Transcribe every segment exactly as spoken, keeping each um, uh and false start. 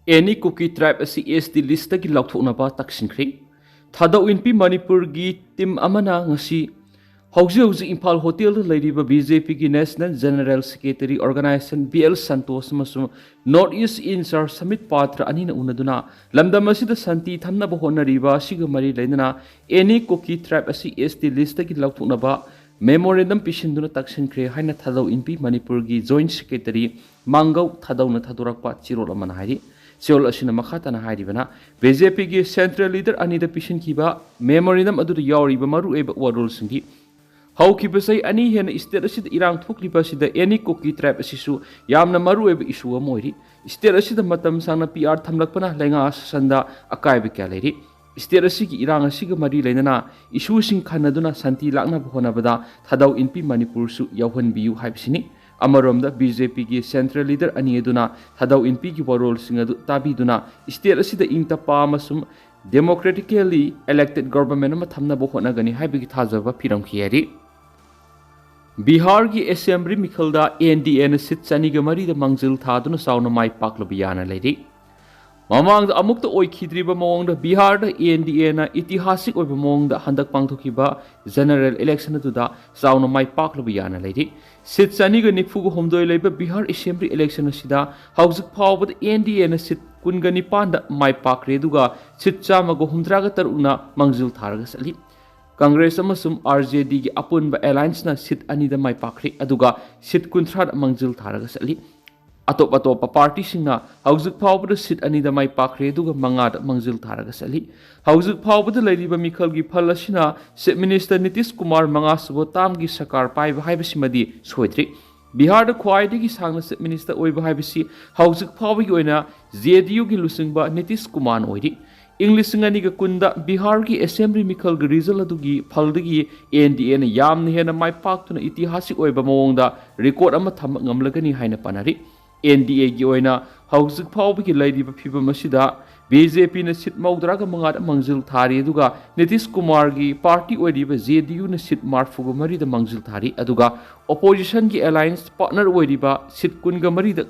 ꯑꯦꯅꯤ ꯀꯨꯀꯤ ꯇ꯭ꯔꯥꯏꯕ ꯑꯁꯤ ꯑꯦꯁ ꯇꯤ ꯂꯤꯁꯇꯒꯤ ꯂꯧꯊꯣꯛꯅꯕ ꯇꯛꯁꯤꯟꯈ꯭ꯔꯦ꯫ ꯊꯥꯗꯧ ꯏꯟꯄꯤ ꯃꯅꯤꯄꯨꯔꯒꯤ ꯇꯤꯝ ꯑꯃꯅ ꯉꯁꯤ ꯍꯧꯖꯤꯛ ꯍꯧꯖꯤꯛ ꯏꯝꯐꯥꯜ ꯍꯣꯇꯦꯜꯗ ꯂꯩꯔꯤꯕ ꯕꯤ ꯖꯦ ꯄꯤꯒꯤ national general secretary organisation B L Santosh ꯑꯃꯁꯨꯡ ꯅꯣꯔꯠ ꯏꯁ ꯏꯟꯆꯥꯔꯖ ꯁꯃꯤꯠ ꯄꯥꯇ꯭ꯔ ꯑꯅꯤꯅ ꯎꯅꯗꯨꯅ ꯂꯝꯗꯝ ꯑꯁꯤꯗ ꯁꯥꯟꯇꯤ ꯊꯝꯅꯕ ꯍꯣꯠꯅꯔꯤꯕ ꯑꯁꯤꯒ ꯃꯔꯤ ꯂꯩꯅꯅ ꯑꯦꯅꯤ ꯀꯨꯀꯤ ꯇ꯭ꯔꯥꯏꯕ ꯑꯁꯤ ꯑꯦꯁ ꯇꯤ ꯂꯤꯁꯇꯒꯤ ꯂꯧꯊꯣꯛꯅꯕ ꯃꯦꯃꯣꯔꯦꯟꯗꯝ ꯄꯤꯁꯤꯟꯗꯨꯅ ꯇꯛꯁꯤꯟꯈ꯭ꯔꯦ ꯍꯥꯏꯅ ꯊꯥꯗꯧ ꯏꯟꯄꯤ ꯃꯅꯤꯄꯨꯔꯒꯤ ꯖꯣꯏꯟꯠ ꯁꯦꯀ꯭ꯔꯦꯇꯔꯤ ꯃꯥꯡꯒꯧ ꯊꯥꯗꯧꯅ ꯊꯥꯗꯣꯔꯛꯄ ꯆꯦꯔꯣꯜ ꯑꯃꯅ ꯍꯥꯏꯔꯤ꯫ ꯆꯦꯔꯣꯜ ꯑꯁꯤꯅ ꯃꯈꯥ ꯇꯥꯅ ꯍꯥꯏꯔꯤꯕꯅ, ꯕꯤ ꯖꯦ ꯄꯤꯒꯤ ꯁꯦꯟꯇ꯭ꯔꯦꯜ ꯂꯤꯗꯔ ꯑꯅꯤꯗ ꯄꯤꯁꯤꯟꯈꯤꯕ ꯃꯦꯃꯣꯔꯦꯟꯗꯝ ꯑꯗꯨꯗ ꯌꯥꯎꯔꯤꯕ ꯃꯔꯨꯑꯣꯏꯕ ꯋꯥꯔꯣꯜꯁꯤꯡꯗꯤ ꯍꯧꯈꯤꯕ ꯆꯍꯤ ꯑꯅꯤ ꯍꯦꯟꯅ ꯁ꯭ꯇꯦꯠ ꯑꯁꯤꯗ ꯏꯔꯥꯡ ꯊꯣꯛꯂꯤꯕ ꯑꯁꯤꯗ ꯑꯦꯅꯤ ꯀꯨꯀꯤ ꯇ꯭ꯔꯥꯏꯕ ꯑꯁꯤꯁꯨ ꯌꯥꯝꯅ ꯃꯔꯨꯑꯣꯏꯕ ꯏꯁꯨ ꯑꯃ ꯑꯣꯏꯔꯤ꯫ ꯁ꯭ꯇꯦꯠ ꯑꯁꯤꯗ ꯃꯇꯝ ꯁꯥꯡꯅ ꯄꯤ ꯑꯥꯔ ꯊꯝꯂꯛꯄꯅ ꯂꯩꯉꯥꯛ ꯁꯥꯁꯟꯗ ꯑꯀꯥꯏꯕ ꯀꯌꯥ ꯂꯩꯔꯤ꯫ ꯁ꯭ꯇꯦꯠ ꯑꯁꯤꯒꯤ ꯏꯔꯥꯡ ꯑꯁꯤꯒ ꯃꯔꯤ ꯂꯩꯅꯅ ꯏꯁꯨꯁꯤꯡ ꯈꯟꯅꯗꯨꯅ ꯁꯥꯟꯇꯤ ꯂꯥꯛꯅꯕ ꯍꯣꯠꯅꯕꯗ ꯊꯥꯗꯧ ꯏꯟꯄꯤ ꯃꯅꯤꯄꯨꯔꯁꯨ ꯌꯥꯎꯍꯟꯕꯤꯌꯨ ꯍꯥꯏꯕꯁꯤꯅꯤ꯫ ꯑꯃꯔꯣꯝꯗ, ꯕꯤ ꯖꯦ ꯄꯤꯒꯤ ꯁꯦꯟꯇ꯭ꯔꯦꯜ ꯂꯤꯗꯔ ꯑꯅꯤ ꯑꯗꯨꯅ ꯊꯥꯗꯧ ꯏꯟꯄꯤꯒꯤ ꯋꯥꯔꯣꯜꯁꯤꯡ ꯑꯗꯨ ꯇꯥꯕꯤꯗꯨꯅ ꯁ꯭ꯇꯦꯠ ꯑꯁꯤꯗ ꯏꯪ ꯇꯞꯄ ꯑꯃꯁꯨꯡ ꯗꯦꯃꯣꯀ꯭ꯔꯦꯇꯤꯀꯦꯜꯂꯤ ꯏꯂꯦꯛꯇꯦꯗ ꯒꯣꯚꯔꯟꯃꯦꯟꯠ ꯑꯃ ꯊꯝꯅꯕ ꯍꯣꯠꯅꯒꯅꯤ ꯍꯥꯏꯕꯒꯤ ꯊꯥꯖꯕ ꯄꯤꯔꯝꯈꯤ ꯍꯥꯏꯔꯤ꯫ ꯕꯤꯍꯥꯔꯒꯤ ꯑꯦꯁꯦꯝꯕ꯭ꯂꯤ ꯃꯤꯈꯜꯗ ꯑꯦꯟ ꯗꯤ ꯑꯦꯅ ꯁꯤꯠ ꯆꯅꯤꯒ ꯃꯔꯤꯗ ꯃꯥꯡꯖꯤꯜ ꯊꯥꯗꯨꯅ ꯆꯥꯎꯅ ꯃꯥꯏ ꯄꯥꯛꯂꯕ ꯌꯥꯅ ꯂꯩꯔꯤ꯫ ꯃꯃꯥꯡꯗ ꯑꯃꯨꯛꯇ ꯑꯣꯏꯈꯤꯗ꯭ꯔꯤꯕ ꯃꯑꯣꯡꯗ ꯕꯤꯍꯥꯔꯗ ꯑꯦꯟ ꯗꯤ ꯑꯦꯅ ꯏꯇꯤꯍꯥꯁꯤꯛ ꯑꯣꯏꯕ ꯃꯑꯣꯡꯗ ꯍꯟꯗꯛ ꯄꯥꯡꯊꯣꯛꯈꯤꯕ ꯖꯦꯅꯔꯦꯜ ꯏꯂꯦꯛꯁꯟ ꯑꯗꯨꯗ ꯆꯥꯎꯅ ꯃꯥꯏ ꯄꯥꯛꯂꯕ ꯌꯥꯅ ꯂꯩꯔꯤ꯫ ꯁꯤꯠ ꯆꯅꯤꯒ ꯅꯤꯐꯨꯒ ꯍꯨꯝꯗꯣꯏ ꯂꯩꯕ ꯕꯤꯍꯥꯔ ꯑꯦꯁꯦꯝꯕ꯭ꯂꯤ ꯏꯂꯦꯛꯁꯟ ꯑꯁꯤꯗ ꯍꯧꯖꯤꯛ ꯐꯥꯎꯕꯗ ꯑꯦꯟ ꯗꯤ ꯑꯦꯅ ꯁꯤꯠ ꯀꯨꯟꯒ ꯅꯤꯄꯥꯟꯗ ꯃꯥꯏ ꯄꯥꯛꯈ꯭ꯔꯦ, ꯑꯗꯨꯒ ꯁꯤꯠ ꯆꯥꯝꯃꯒ ꯍꯨꯝꯗ꯭ꯔꯥꯒ ꯇꯔꯨꯛꯅ ꯃꯥꯡꯖꯤꯜ ꯊꯥꯔꯒ ꯆꯠꯂꯤ꯫ ꯀꯪꯒ꯭ꯔꯦꯁ ꯑꯃꯁꯨꯡ ꯑꯥꯔ ꯖꯦ ꯗꯤꯒꯤ ꯑꯄꯨꯟꯕ ꯑꯦꯂꯥꯏꯟꯁꯅ ꯁꯤꯠ ꯑꯅꯤꯗ ꯃꯥꯏ ꯄꯥꯛꯈ꯭ꯔꯦ, ꯑꯗꯨꯒ ꯁꯤꯠ ꯀꯨꯟꯊ꯭ꯔꯥꯗ ꯃꯥꯡꯖꯤꯜ ꯊꯥꯔꯒ ꯆꯠꯂꯤ꯫ ꯑꯇꯣꯞ ꯑꯇꯣꯞꯄ ꯄꯥꯔꯇꯤꯁꯤꯡꯅ ꯍꯧꯖꯤꯛ ꯐꯥꯎꯕꯗ ꯁꯤꯠ ꯑꯅꯤꯗ ꯃꯥꯏ ꯄꯥꯛꯈ꯭ꯔꯦ, ꯑꯗꯨꯒ ꯃꯉꯥꯗ ꯃꯥꯡꯖꯤꯜ ꯊꯥꯔꯒ ꯆꯠꯂꯤ꯫ ꯍꯧꯖꯤꯛ ꯐꯥꯎꯕꯗ ꯂꯩꯔꯤꯕ ꯃꯤꯈꯜꯒꯤ ꯐꯜ ꯑꯁꯤꯅ ꯆꯤꯐ ꯃꯤꯅꯤꯁꯇꯔ ꯅꯤꯇꯤꯁ ꯀꯨꯃꯥꯔ ꯃꯉꯥꯁꯨꯕ ꯇꯥꯝꯒꯤ ꯁꯔꯀꯥꯔ ꯄꯥꯏꯕ ꯍꯥꯏꯕꯁꯤꯃꯗꯤ ꯁꯣꯏꯗ꯭ꯔꯤ꯫ ꯕꯤꯍꯥꯔꯗ ꯈ꯭ꯋꯥꯏꯗꯒꯤ ꯁꯥꯡꯅ ꯆꯤꯐ ꯃꯤꯅꯤꯁꯇꯔ ꯑꯣꯏꯕ ꯍꯥꯏꯕꯁꯤ ꯍꯧꯖꯤꯛ ꯐꯥꯎꯕꯒꯤ ꯑꯣꯏꯅ ꯖꯦ ꯗꯤ ꯌꯨꯒꯤ ꯂꯨꯆꯤꯡꯕ ꯅꯤꯇꯤꯁ ꯀꯨꯃꯥꯔꯅ ꯑꯣꯏꯔꯤ꯫ ꯏꯪ ꯂꯤꯁꯤꯡ ꯑꯅꯤꯒ ꯀꯨꯟꯗ ꯕꯤꯍꯥꯔꯒꯤ ꯑꯦꯁꯦꯝꯕ꯭ꯂꯤ ꯃꯤꯈꯜꯒꯤ ꯔꯤꯖꯜ ꯑꯗꯨꯒꯤ ꯐꯜꯗꯒꯤ ꯑꯦꯟ ꯗꯤ ꯑꯦꯅ ꯌꯥꯝꯅ ꯍꯦꯟꯅ ꯃꯥꯏ ꯄꯥꯛꯇꯨꯅ ꯏꯇꯤꯍꯥꯁꯤꯛ ꯑꯣꯏꯕ ꯃꯑꯣꯡꯗ ꯔꯦꯀꯣꯔꯗ ꯑꯃ ꯊꯝꯕ ꯉꯝꯂꯒꯅꯤ ꯍꯥꯏꯅ ꯄꯥꯅꯔꯤ꯫ ꯑꯦꯟ ꯗꯤ ꯑꯦꯒꯤ ꯑꯣꯏꯅ ꯍꯧꯖꯤꯛ ꯐꯥꯎꯕꯒꯤ ꯂꯩꯔꯤꯕ ꯐꯤꯕꯝ ꯑꯁꯤꯗ ꯕꯤ ꯖꯦ ꯄꯤꯅ ꯁꯤꯠ ꯃꯧꯗ꯭ꯔꯥꯒ ꯃꯉꯥꯗ ꯃꯥꯡꯖꯤꯜ ꯊꯥꯔꯤ, ꯑꯗꯨꯒ ꯅꯤꯇꯤꯁ ꯀꯨꯃꯥꯔꯒꯤ ꯄꯥꯔꯇꯤ ꯑꯣꯏꯔꯤꯕ ꯖꯦ ꯗꯤ ꯌꯨꯅ ꯁꯤꯠ ꯃꯔꯤꯐꯨꯒ ꯃꯔꯤꯗ ꯃꯥꯡꯖꯤꯜ ꯊꯥꯔꯤ, ꯑꯗꯨꯒ ꯑꯣꯄꯣꯖꯤꯁꯟꯒꯤ ꯑꯦꯂꯥꯏꯟꯁ ꯄꯥꯔꯠꯅꯔ ꯑꯣꯏꯔꯤꯕ ꯁꯤꯠ ꯀꯨꯟꯒ ꯃꯔꯤꯗ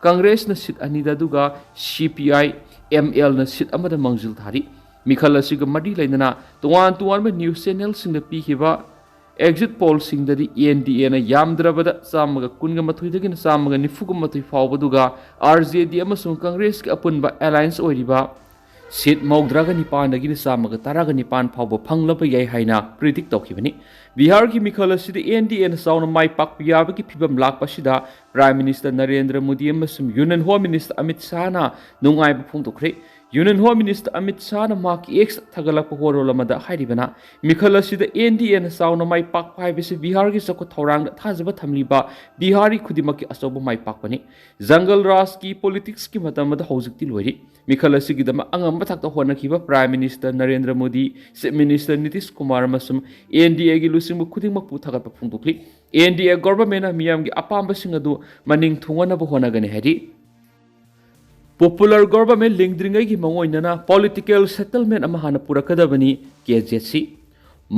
ꯀꯪꯒ꯭ꯔꯦꯁꯅ ꯁꯤꯠ ꯑꯅꯤꯗ, ꯑꯗꯨꯒ ꯁꯤ ꯄꯤ ꯑꯥꯏ ꯑꯦꯝ ꯑꯦꯜꯅ ꯁꯤꯠ ꯑꯃꯗ ꯃꯥꯡꯖꯤꯜ ꯊꯥꯔꯤ꯫ ꯃꯤꯈꯜ ꯑꯁꯤꯒ ꯃꯔꯤ ꯂꯩꯅꯅ ꯇꯣꯉꯥꯟ ꯇꯣꯉꯥꯟꯕ ꯅ꯭ꯌꯨꯁ ꯆꯦꯅꯦꯜꯁꯤꯡꯗ ꯄꯤꯈꯤꯕ ꯑꯦꯛꯖꯤꯠ ꯄꯣꯜꯁꯤꯡꯗꯗꯤ ꯑꯦꯟ ꯗꯤ ꯑꯦꯅ ꯌꯥꯝꯗ꯭ꯔꯕꯗ ꯆꯥꯝꯃꯒ ꯀꯨꯟꯒ ꯃꯥꯊꯣꯏꯗꯒꯤꯅ ꯆꯥꯝꯃꯒ ꯅꯤꯐꯨꯒ ꯃꯥꯊꯣꯏ ꯐꯥꯎꯕ, ꯑꯗꯨꯒ ꯑꯥꯔ ꯖꯦ ꯗꯤ ꯑꯃꯁꯨꯡ ꯀꯪꯒ꯭ꯔꯦꯁꯀꯤ ꯑꯄꯨꯟꯕ ꯑꯦꯂꯥꯏꯟꯁ ꯑꯣꯏꯔꯤꯕ ꯁꯤꯠ ꯃꯧꯗ꯭ꯔꯥꯒ ꯅꯤꯄꯥꯟꯗꯒꯤꯅ ꯆꯥꯝꯃꯒ ꯇꯔꯥꯒ ꯅꯤꯄꯥꯟ ꯐꯥꯎꯕ ꯐꯪꯂꯕ ꯌꯥꯏ ꯍꯥꯏꯅ ꯄ꯭ꯔꯤꯗꯤꯛ ꯇꯧꯈꯤꯕꯅꯤ꯫ ꯕꯤꯍꯥꯔꯒꯤ ꯃꯤꯈꯜ ꯑꯁꯤꯗ ꯑꯦꯟ ꯗꯤ ꯑꯦꯅ ꯆꯥꯎꯅ ꯃꯥꯏ ꯄꯥꯛꯄ ꯌꯥꯕꯒꯤ ꯐꯤꯕꯝ ꯂꯥꯛꯄ ꯑꯁꯤꯗ ꯄ꯭ꯔꯥꯏꯝ ꯃꯤꯅꯤꯁꯇꯔ ꯅꯔꯦꯟꯗ꯭ꯔ ꯃꯣꯗꯤ ꯑꯃꯁꯨꯡ ꯌꯨꯅꯤꯌꯟ ꯍꯣꯝ ꯃꯤꯅꯤꯁꯇꯔ ꯑꯃꯤꯠ ꯁꯥꯍꯅ ꯅꯨꯡꯉꯥꯏꯕ ꯐꯣꯡꯗꯣꯛꯈ꯭ꯔꯦ꯫ ꯌꯨꯅꯤꯌꯟ ꯍꯣꯝ ꯃꯤꯅꯤꯁꯇꯔ ꯑꯃꯤꯠ ꯁꯥꯍꯅ ꯃꯍꯥꯛꯀꯤ ꯑꯦꯛꯁꯇ ꯊꯥꯒꯠꯂꯛꯄ ꯋꯥꯔꯣꯜ ꯑꯃꯗ ꯍꯥꯏꯔꯤꯕꯅ, ꯃꯤꯈꯜ ꯑꯁꯤꯗ ꯑꯦꯟ ꯗꯤ ꯑꯦꯅ ꯆꯥꯎꯅ ꯃꯥꯏ ꯄꯥꯛꯄ ꯍꯥꯏꯕꯁꯤ ꯕꯤꯍꯥꯔꯒꯤ ꯆꯥꯎꯈꯠ ꯊꯧꯔꯥꯡꯗ ꯊꯥꯖꯕ ꯊꯝꯂꯤꯕ ꯕꯤꯍꯥꯔꯤ ꯈꯨꯗꯤꯡꯃꯛꯀꯤ ꯑꯆꯧꯕ ꯃꯥꯏ ꯄꯥꯛꯄꯅꯤ꯫ ꯖꯪꯒꯜ ꯔꯥꯖꯀꯤ ꯄꯣꯂꯤꯇꯤꯛꯁꯀꯤ ꯃꯇꯝ ꯑꯗꯨ ꯍꯧꯖꯤꯛꯇꯤ ꯂꯣꯏꯔꯦ꯫ ꯃꯤꯈꯜ ꯑꯁꯤꯒꯤꯗꯃꯛ ꯑꯉꯝꯕ ꯊꯥꯛꯇ ꯍꯣꯠꯅꯈꯤꯕ prime minister Narendra Modi, chief minister Nitish Kumar ꯑꯃꯁꯨꯡ ꯑꯦꯟ ꯗꯤ ꯑꯦꯒꯤ ꯂꯨꯆꯤꯡꯕ ꯈꯨꯗꯤꯡꯃꯛꯄꯨ ꯊꯥꯒꯠꯄ ꯐꯣꯡꯗꯣꯛꯂꯤ꯫ ꯑꯦꯟ ꯗꯤ ꯑꯦ ꯒꯣꯚꯔꯟꯃꯦꯟꯠꯅ ꯃꯤꯌꯥꯝꯒꯤ ꯑꯄꯥꯝꯕꯁꯤꯡ ꯑꯗꯨ ꯃꯅꯤꯡ ꯊꯨꯡꯍꯟꯅꯕ ꯍꯣꯠꯅꯒꯅꯤ ꯍꯥꯏꯔꯤ꯫ ꯄꯣꯄꯨꯂꯔ ꯒꯣꯚꯔꯟꯃꯦꯟꯠ ꯂꯤꯡꯗ꯭ꯔꯤꯉꯩꯒꯤ ꯃꯑꯣꯡ ꯑꯣꯏꯅꯅ ꯄꯣꯂꯤꯇꯤꯀꯦꯜ ꯁꯦꯇꯜꯃꯦꯟꯠ ꯑꯃ ꯍꯥꯟꯅ ꯄꯨꯔꯛꯀꯗꯕꯅꯤ, ꯀꯦ ꯖꯦ ꯁꯤ꯫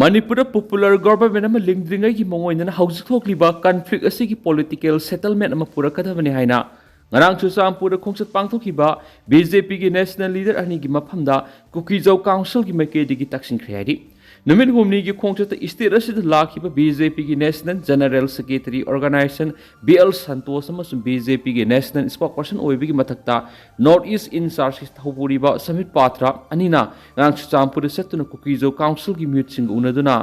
ꯃꯅꯤꯄꯨꯔꯗ ꯄꯣꯄꯨꯂꯔ ꯒꯣꯚꯔꯟꯃꯦꯟꯠ ꯑꯃ ꯂꯤꯡꯗ꯭ꯔꯤꯉꯩꯒꯤ ꯃꯑꯣꯡ ꯑꯣꯏꯅꯅ ꯍꯧꯖꯤꯛ ꯊꯣꯛꯂꯤꯕ ꯀꯟꯐ꯭ꯂꯤꯛ ꯑꯁꯤꯒꯤ ꯄꯣꯂꯤꯇꯤꯀꯦꯜ ꯁꯦꯇꯜꯃꯦꯟꯠ ꯑꯃ ꯄꯨꯔꯛꯀꯗꯕꯅꯤ ꯍꯥꯏꯅ ꯉꯔꯥꯡ ꯆꯨꯔꯆꯥꯟꯄꯨꯔꯗ ꯈꯣꯡꯆꯠ ꯄꯥꯡꯊꯣꯛꯈꯤꯕ ꯕꯤ ꯖꯦ ꯄꯤꯒꯤ ꯅꯦꯁꯅꯦꯜ ꯂꯤꯗꯔ ꯑꯅꯤꯒꯤ ꯃꯐꯝꯗ ꯀꯨꯀꯤꯖꯧ ꯀꯥꯎꯟꯁꯤꯜꯒꯤ ꯃꯥꯏꯀꯩꯗꯒꯤ ꯇꯛꯁꯤꯟꯈ꯭ꯔꯦ ꯍꯥꯏꯔꯤ꯫ ꯅꯨꯃꯤꯠ ꯍꯨꯝꯅꯤꯒꯤ ꯈꯣꯡꯆꯠꯇ ꯁ꯭ꯇꯦꯠ ꯑꯁꯤꯗ ꯂꯥꯛꯈꯤꯕ ꯕꯤ ꯖꯦ ꯄꯤꯒꯤ national general secretary organisation B L Santosh ꯑꯃꯁꯨꯡ ꯕꯤ ꯖꯦ ꯄꯤꯒꯤ ꯅꯦꯁꯅꯦꯜ ꯁ꯭ꯄꯣꯛꯄꯔꯁꯟ ꯑꯣꯏꯕꯒꯤ ꯃꯊꯛꯇ ꯅꯣꯔꯠ ꯏꯁ ꯏꯟꯆꯥꯔꯖ ꯊꯧꯄꯨꯔꯤꯕ ꯁꯃꯤꯠ ꯄꯥꯊ꯭ꯔ ꯑꯅꯤꯅ ꯉꯔꯥꯡ ꯆꯨꯔꯆꯥꯟꯄꯨꯔꯗ ꯆꯠꯇꯨꯅ ꯀꯨꯀꯤꯖꯧ ꯀꯥꯎꯟꯁꯤꯜꯒꯤ ꯃꯤꯍꯨꯠꯁꯤꯡꯒ ꯎꯅꯗꯨꯅ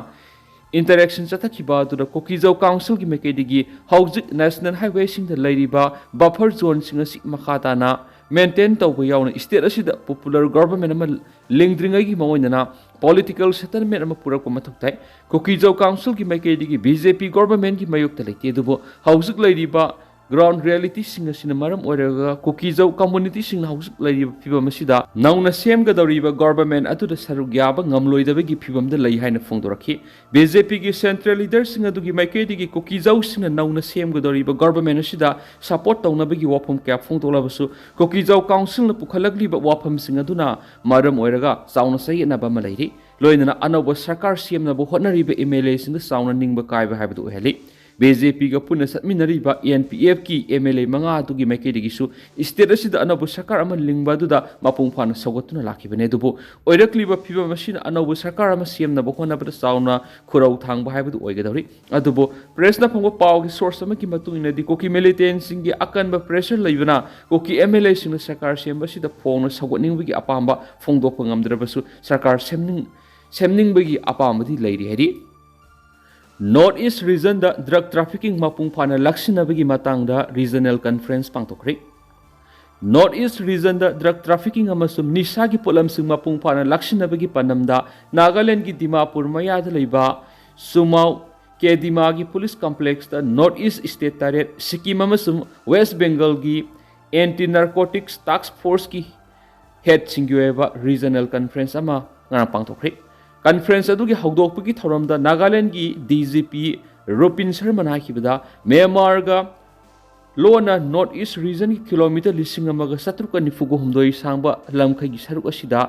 ꯏꯟꯇꯔꯦꯛꯁꯟ ꯆꯠꯊꯈꯤꯕ ꯑꯗꯨꯗ ꯀꯨꯀꯤꯖꯧ ꯀꯥꯎꯟꯁꯤꯜꯒꯤ ꯃꯥꯏꯀꯩꯗꯒꯤ ꯍꯧꯖꯤꯛ ꯅꯦꯁꯅꯦꯜ ꯍꯥꯏꯋꯦꯁꯤꯡꯗ ꯂꯩꯔꯤꯕ ꯕꯐꯔ ꯖꯣꯟꯁꯤꯡ ꯑꯁꯤ ꯃꯈꯥ ꯇꯥꯅ ꯃꯦꯟꯇꯦꯟ ꯇꯧꯕ ꯌꯥꯎꯅ ꯁ꯭ꯇꯦꯠ ꯑꯁꯤꯗ ꯄꯣꯄꯨꯂꯔ ꯒꯣꯚꯔꯟꯃꯦꯟꯠ ꯑꯃ ꯂꯤꯡꯗ꯭ꯔꯤꯉꯩꯒꯤ ꯃꯑꯣꯡꯗꯅ ꯄꯣꯂꯤꯇꯤꯀꯦꯜ ꯁꯦꯇꯜꯃꯦꯟꯠ ꯑꯃ ꯄꯨꯔꯛꯄ ꯃꯊꯧ ꯇꯥꯏ꯫ ꯀꯨꯀꯤꯖꯧ ꯀꯥꯎꯟꯁꯤꯜꯒꯤ ꯃꯥꯏꯀꯩꯗꯒꯤ ꯕꯤ ꯖꯦ ꯄꯤ ꯒꯣꯚꯔꯟꯃꯦꯟꯠꯀꯤ ꯃꯥꯌꯣꯛꯇ ꯂꯩꯇꯦ, ꯑꯗꯨꯕꯨ ꯍꯧꯖꯤꯛ ꯂꯩꯔꯤꯕ ꯒ꯭ꯔꯥꯎꯟ ꯔꯤꯌꯦꯂꯤꯇꯤꯁꯤꯡ ꯑꯁꯤꯅ ꯃꯔꯝ ꯑꯣꯏꯔꯒ ꯀꯨꯀꯤꯖꯧ ꯀꯝꯃꯨꯅꯤꯇꯤꯁꯤꯡꯅ ꯍꯧꯖꯤꯛ ꯂꯩꯔꯤꯕ ꯐꯤꯕꯝ ꯑꯁꯤꯗ ꯅꯧꯅ ꯁꯦꯝꯒꯗꯧꯔꯤꯕ ꯒꯣꯚꯔꯟꯃꯦꯟꯠ ꯑꯗꯨꯗ ꯁꯔꯨꯛ ꯌꯥꯕ ꯉꯝꯂꯣꯏꯗꯕꯒꯤ ꯐꯤꯕꯝꯗ ꯂꯩ ꯍꯥꯏꯅ ꯐꯣꯡꯗꯣꯔꯛꯈꯤ꯫ ꯕꯤ ꯖꯦ ꯄꯤꯒꯤ ꯁꯦꯟꯇ꯭ꯔꯦꯜ ꯂꯤꯗꯔꯁꯤꯡ ꯑꯗꯨꯒꯤ ꯃꯥꯏꯀꯩꯗꯒꯤ ꯀꯨꯀꯤꯖꯧꯁꯤꯡꯅ ꯅꯧꯅ ꯁꯦꯝꯒꯗꯧꯔꯤꯕ ꯒꯣꯚꯔꯟꯃꯦꯟꯠ ꯑꯁꯤꯗ ꯁꯄꯣꯔꯠ ꯇꯧꯅꯕꯒꯤ ꯋꯥꯐꯝ ꯀꯌꯥ ꯐꯣꯡꯗꯣꯛꯂꯕꯁꯨ ꯀꯨꯀꯤꯖꯧ ꯀꯥꯎꯟꯁꯤꯜꯅ ꯄꯨꯈꯠꯂꯛꯂꯤꯕ ꯋꯥꯐꯝꯁꯤꯡ ꯑꯗꯨꯅ ꯃꯔꯝ ꯑꯣꯏꯔꯒ ꯆꯥꯎꯅ ꯆꯌꯦꯠꯅꯕ ꯑꯃ ꯂꯩꯔꯤ꯫ ꯂꯣꯏꯅꯅ ꯑꯅꯧꯕ ꯁꯔꯀꯥꯔ ꯁꯦꯝꯅꯕ ꯍꯣꯠꯅꯔꯤꯕ ꯑꯦꯝ ꯑꯦꯜ ꯑꯦꯁꯤꯡꯗ ꯆꯥꯎꯅ ꯅꯤꯡꯕ ꯀꯥꯏꯕ ꯍꯥꯏꯕꯗꯨ ꯑꯣꯏꯍꯜꯂꯤ꯫ ꯕꯤ ꯖꯦ ꯄꯤꯒ ꯄꯨꯟꯅ ꯆꯠꯃꯤꯟꯅꯔꯤꯕ ꯑꯦꯟ ꯄꯤ ꯑꯦꯐꯀꯤ ꯑꯦꯝ ꯑꯦꯜ ꯑꯦ ꯃꯉꯥ ꯑꯗꯨꯒꯤ ꯃꯥꯏꯀꯩꯗꯒꯤꯁꯨ state ꯑꯁꯤꯗ ꯑꯅꯧꯕ ꯁꯔꯀꯥꯔ ꯑꯃ ꯂꯤꯡꯕ ꯑꯗꯨꯗ ꯃꯄꯨꯡ ꯐꯥꯅ ꯁꯧꯒꯠꯇꯨꯅ ꯂꯥꯛꯈꯤꯕꯅꯤ꯫ ꯑꯗꯨꯕꯨ ꯑꯣꯏꯔꯛꯂꯤꯕ ꯐꯤꯕꯝ ꯑꯁꯤꯅ ꯑꯅꯧꯕ ꯁꯔꯀꯥꯔ ꯑꯃ ꯁꯦꯝꯅꯕ ꯍꯣꯠꯅꯕꯗ ꯆꯥꯎꯅ ꯈꯨꯔꯧ ꯊꯥꯡꯕ ꯍꯥꯏꯕꯗꯨ ꯑꯣꯏꯒꯗꯧꯔꯤ꯫ ꯑꯗꯨꯕꯨ pressꯅ ꯐꯪꯕ ꯄꯥꯎꯒꯤ source ꯑꯃꯒꯤ ꯃꯇꯨꯡ ꯏꯟꯅꯗꯤ ꯀꯨꯀꯤ militantꯁꯤꯡꯒꯤ ꯑꯀꯟꯕ pressure ꯂꯩꯕꯅ ꯀꯨꯀꯤ ꯑꯦꯝ ꯑꯦꯜ ꯑꯦꯁꯤꯡꯅ ꯁꯔꯀꯥꯔ ꯁꯦꯝꯕ ꯑꯁꯤꯗ ꯐꯣꯡꯅ ꯁꯧꯒꯠꯅꯤꯡꯕꯒꯤ ꯑꯄꯥꯝꯕ ꯐꯣꯡꯗꯣꯛꯄ ꯉꯝꯗ꯭ꯔꯕꯁꯨ ꯁꯔꯀꯥꯔ ꯁꯦꯝꯅꯤꯡ-, ꯁꯦꯝꯅꯤꯡꯕꯒꯤ ꯑꯄꯥꯝꯕꯗꯤ ꯂꯩꯔꯤ ꯍꯥꯏꯔꯤ꯫ North East regionꯗ drug trafficking ꯃꯄꯨꯡ ꯐꯥꯅ ꯂꯥꯛꯁꯤꯟꯅꯕꯒꯤ ꯃꯇꯥꯡꯗ regional conference ꯄꯥꯡꯊꯣꯛꯈ꯭ꯔꯦ꯫ North East regionꯗ drug trafficking ꯑꯃꯁꯨꯡ ꯅꯤꯁꯥꯒꯤ ꯄꯣꯠꯂꯝꯁꯤꯡ ꯃꯄꯨꯡ ꯐꯥꯅ ꯂꯥꯛꯁꯤꯟꯅꯕꯒꯤ ꯄꯥꯟꯗꯝꯗ ꯅꯥꯒꯥꯂꯦꯟꯗꯒꯤ ꯗꯤꯃꯥꯄꯨꯔ ꯃꯌꯥꯗ ꯂꯩꯕ ꯁꯨꯃꯥꯎ ꯀꯦꯗꯤꯃꯥꯒꯤ police complexꯇ North East state ꯇꯔꯦꯠ, ꯁꯤꯛꯀꯤꯝ ꯑꯃꯁꯨꯡ West Bengalꯒꯤ anti narcotics task forceꯀꯤ headꯁꯤꯡꯒꯤ ꯑꯣꯏꯕ regional conference ꯑꯃ ꯉꯔꯥꯡ ꯄꯥꯡꯊꯣꯛꯈ꯭ꯔꯦ꯫ Conference ꯑꯗꯨꯒꯤ ꯍꯧꯗꯣꯛꯄꯒꯤ ꯊꯧꯔꯝꯗ ꯅꯥꯒꯥꯂꯦꯟꯗꯒꯤ D G P ꯔꯨꯄꯤꯟ ꯁꯔꯃꯅ ꯍꯥꯏꯈꯤꯕꯗ, ꯃ꯭ꯌꯥꯟꯃꯥꯔꯒ ꯂꯣꯟꯅ North East regionꯒꯤ kilometre ꯂꯤꯁꯤꯡ ꯑꯃꯒ ꯆꯥꯇ꯭ꯔꯨꯛꯀ ꯅꯤꯐꯨꯒ ꯍꯨꯝꯗꯣꯏ ꯁꯥꯡꯕ ꯂꯝꯈꯩꯒꯤ ꯁꯔꯨꯛ ꯑꯁꯤꯗ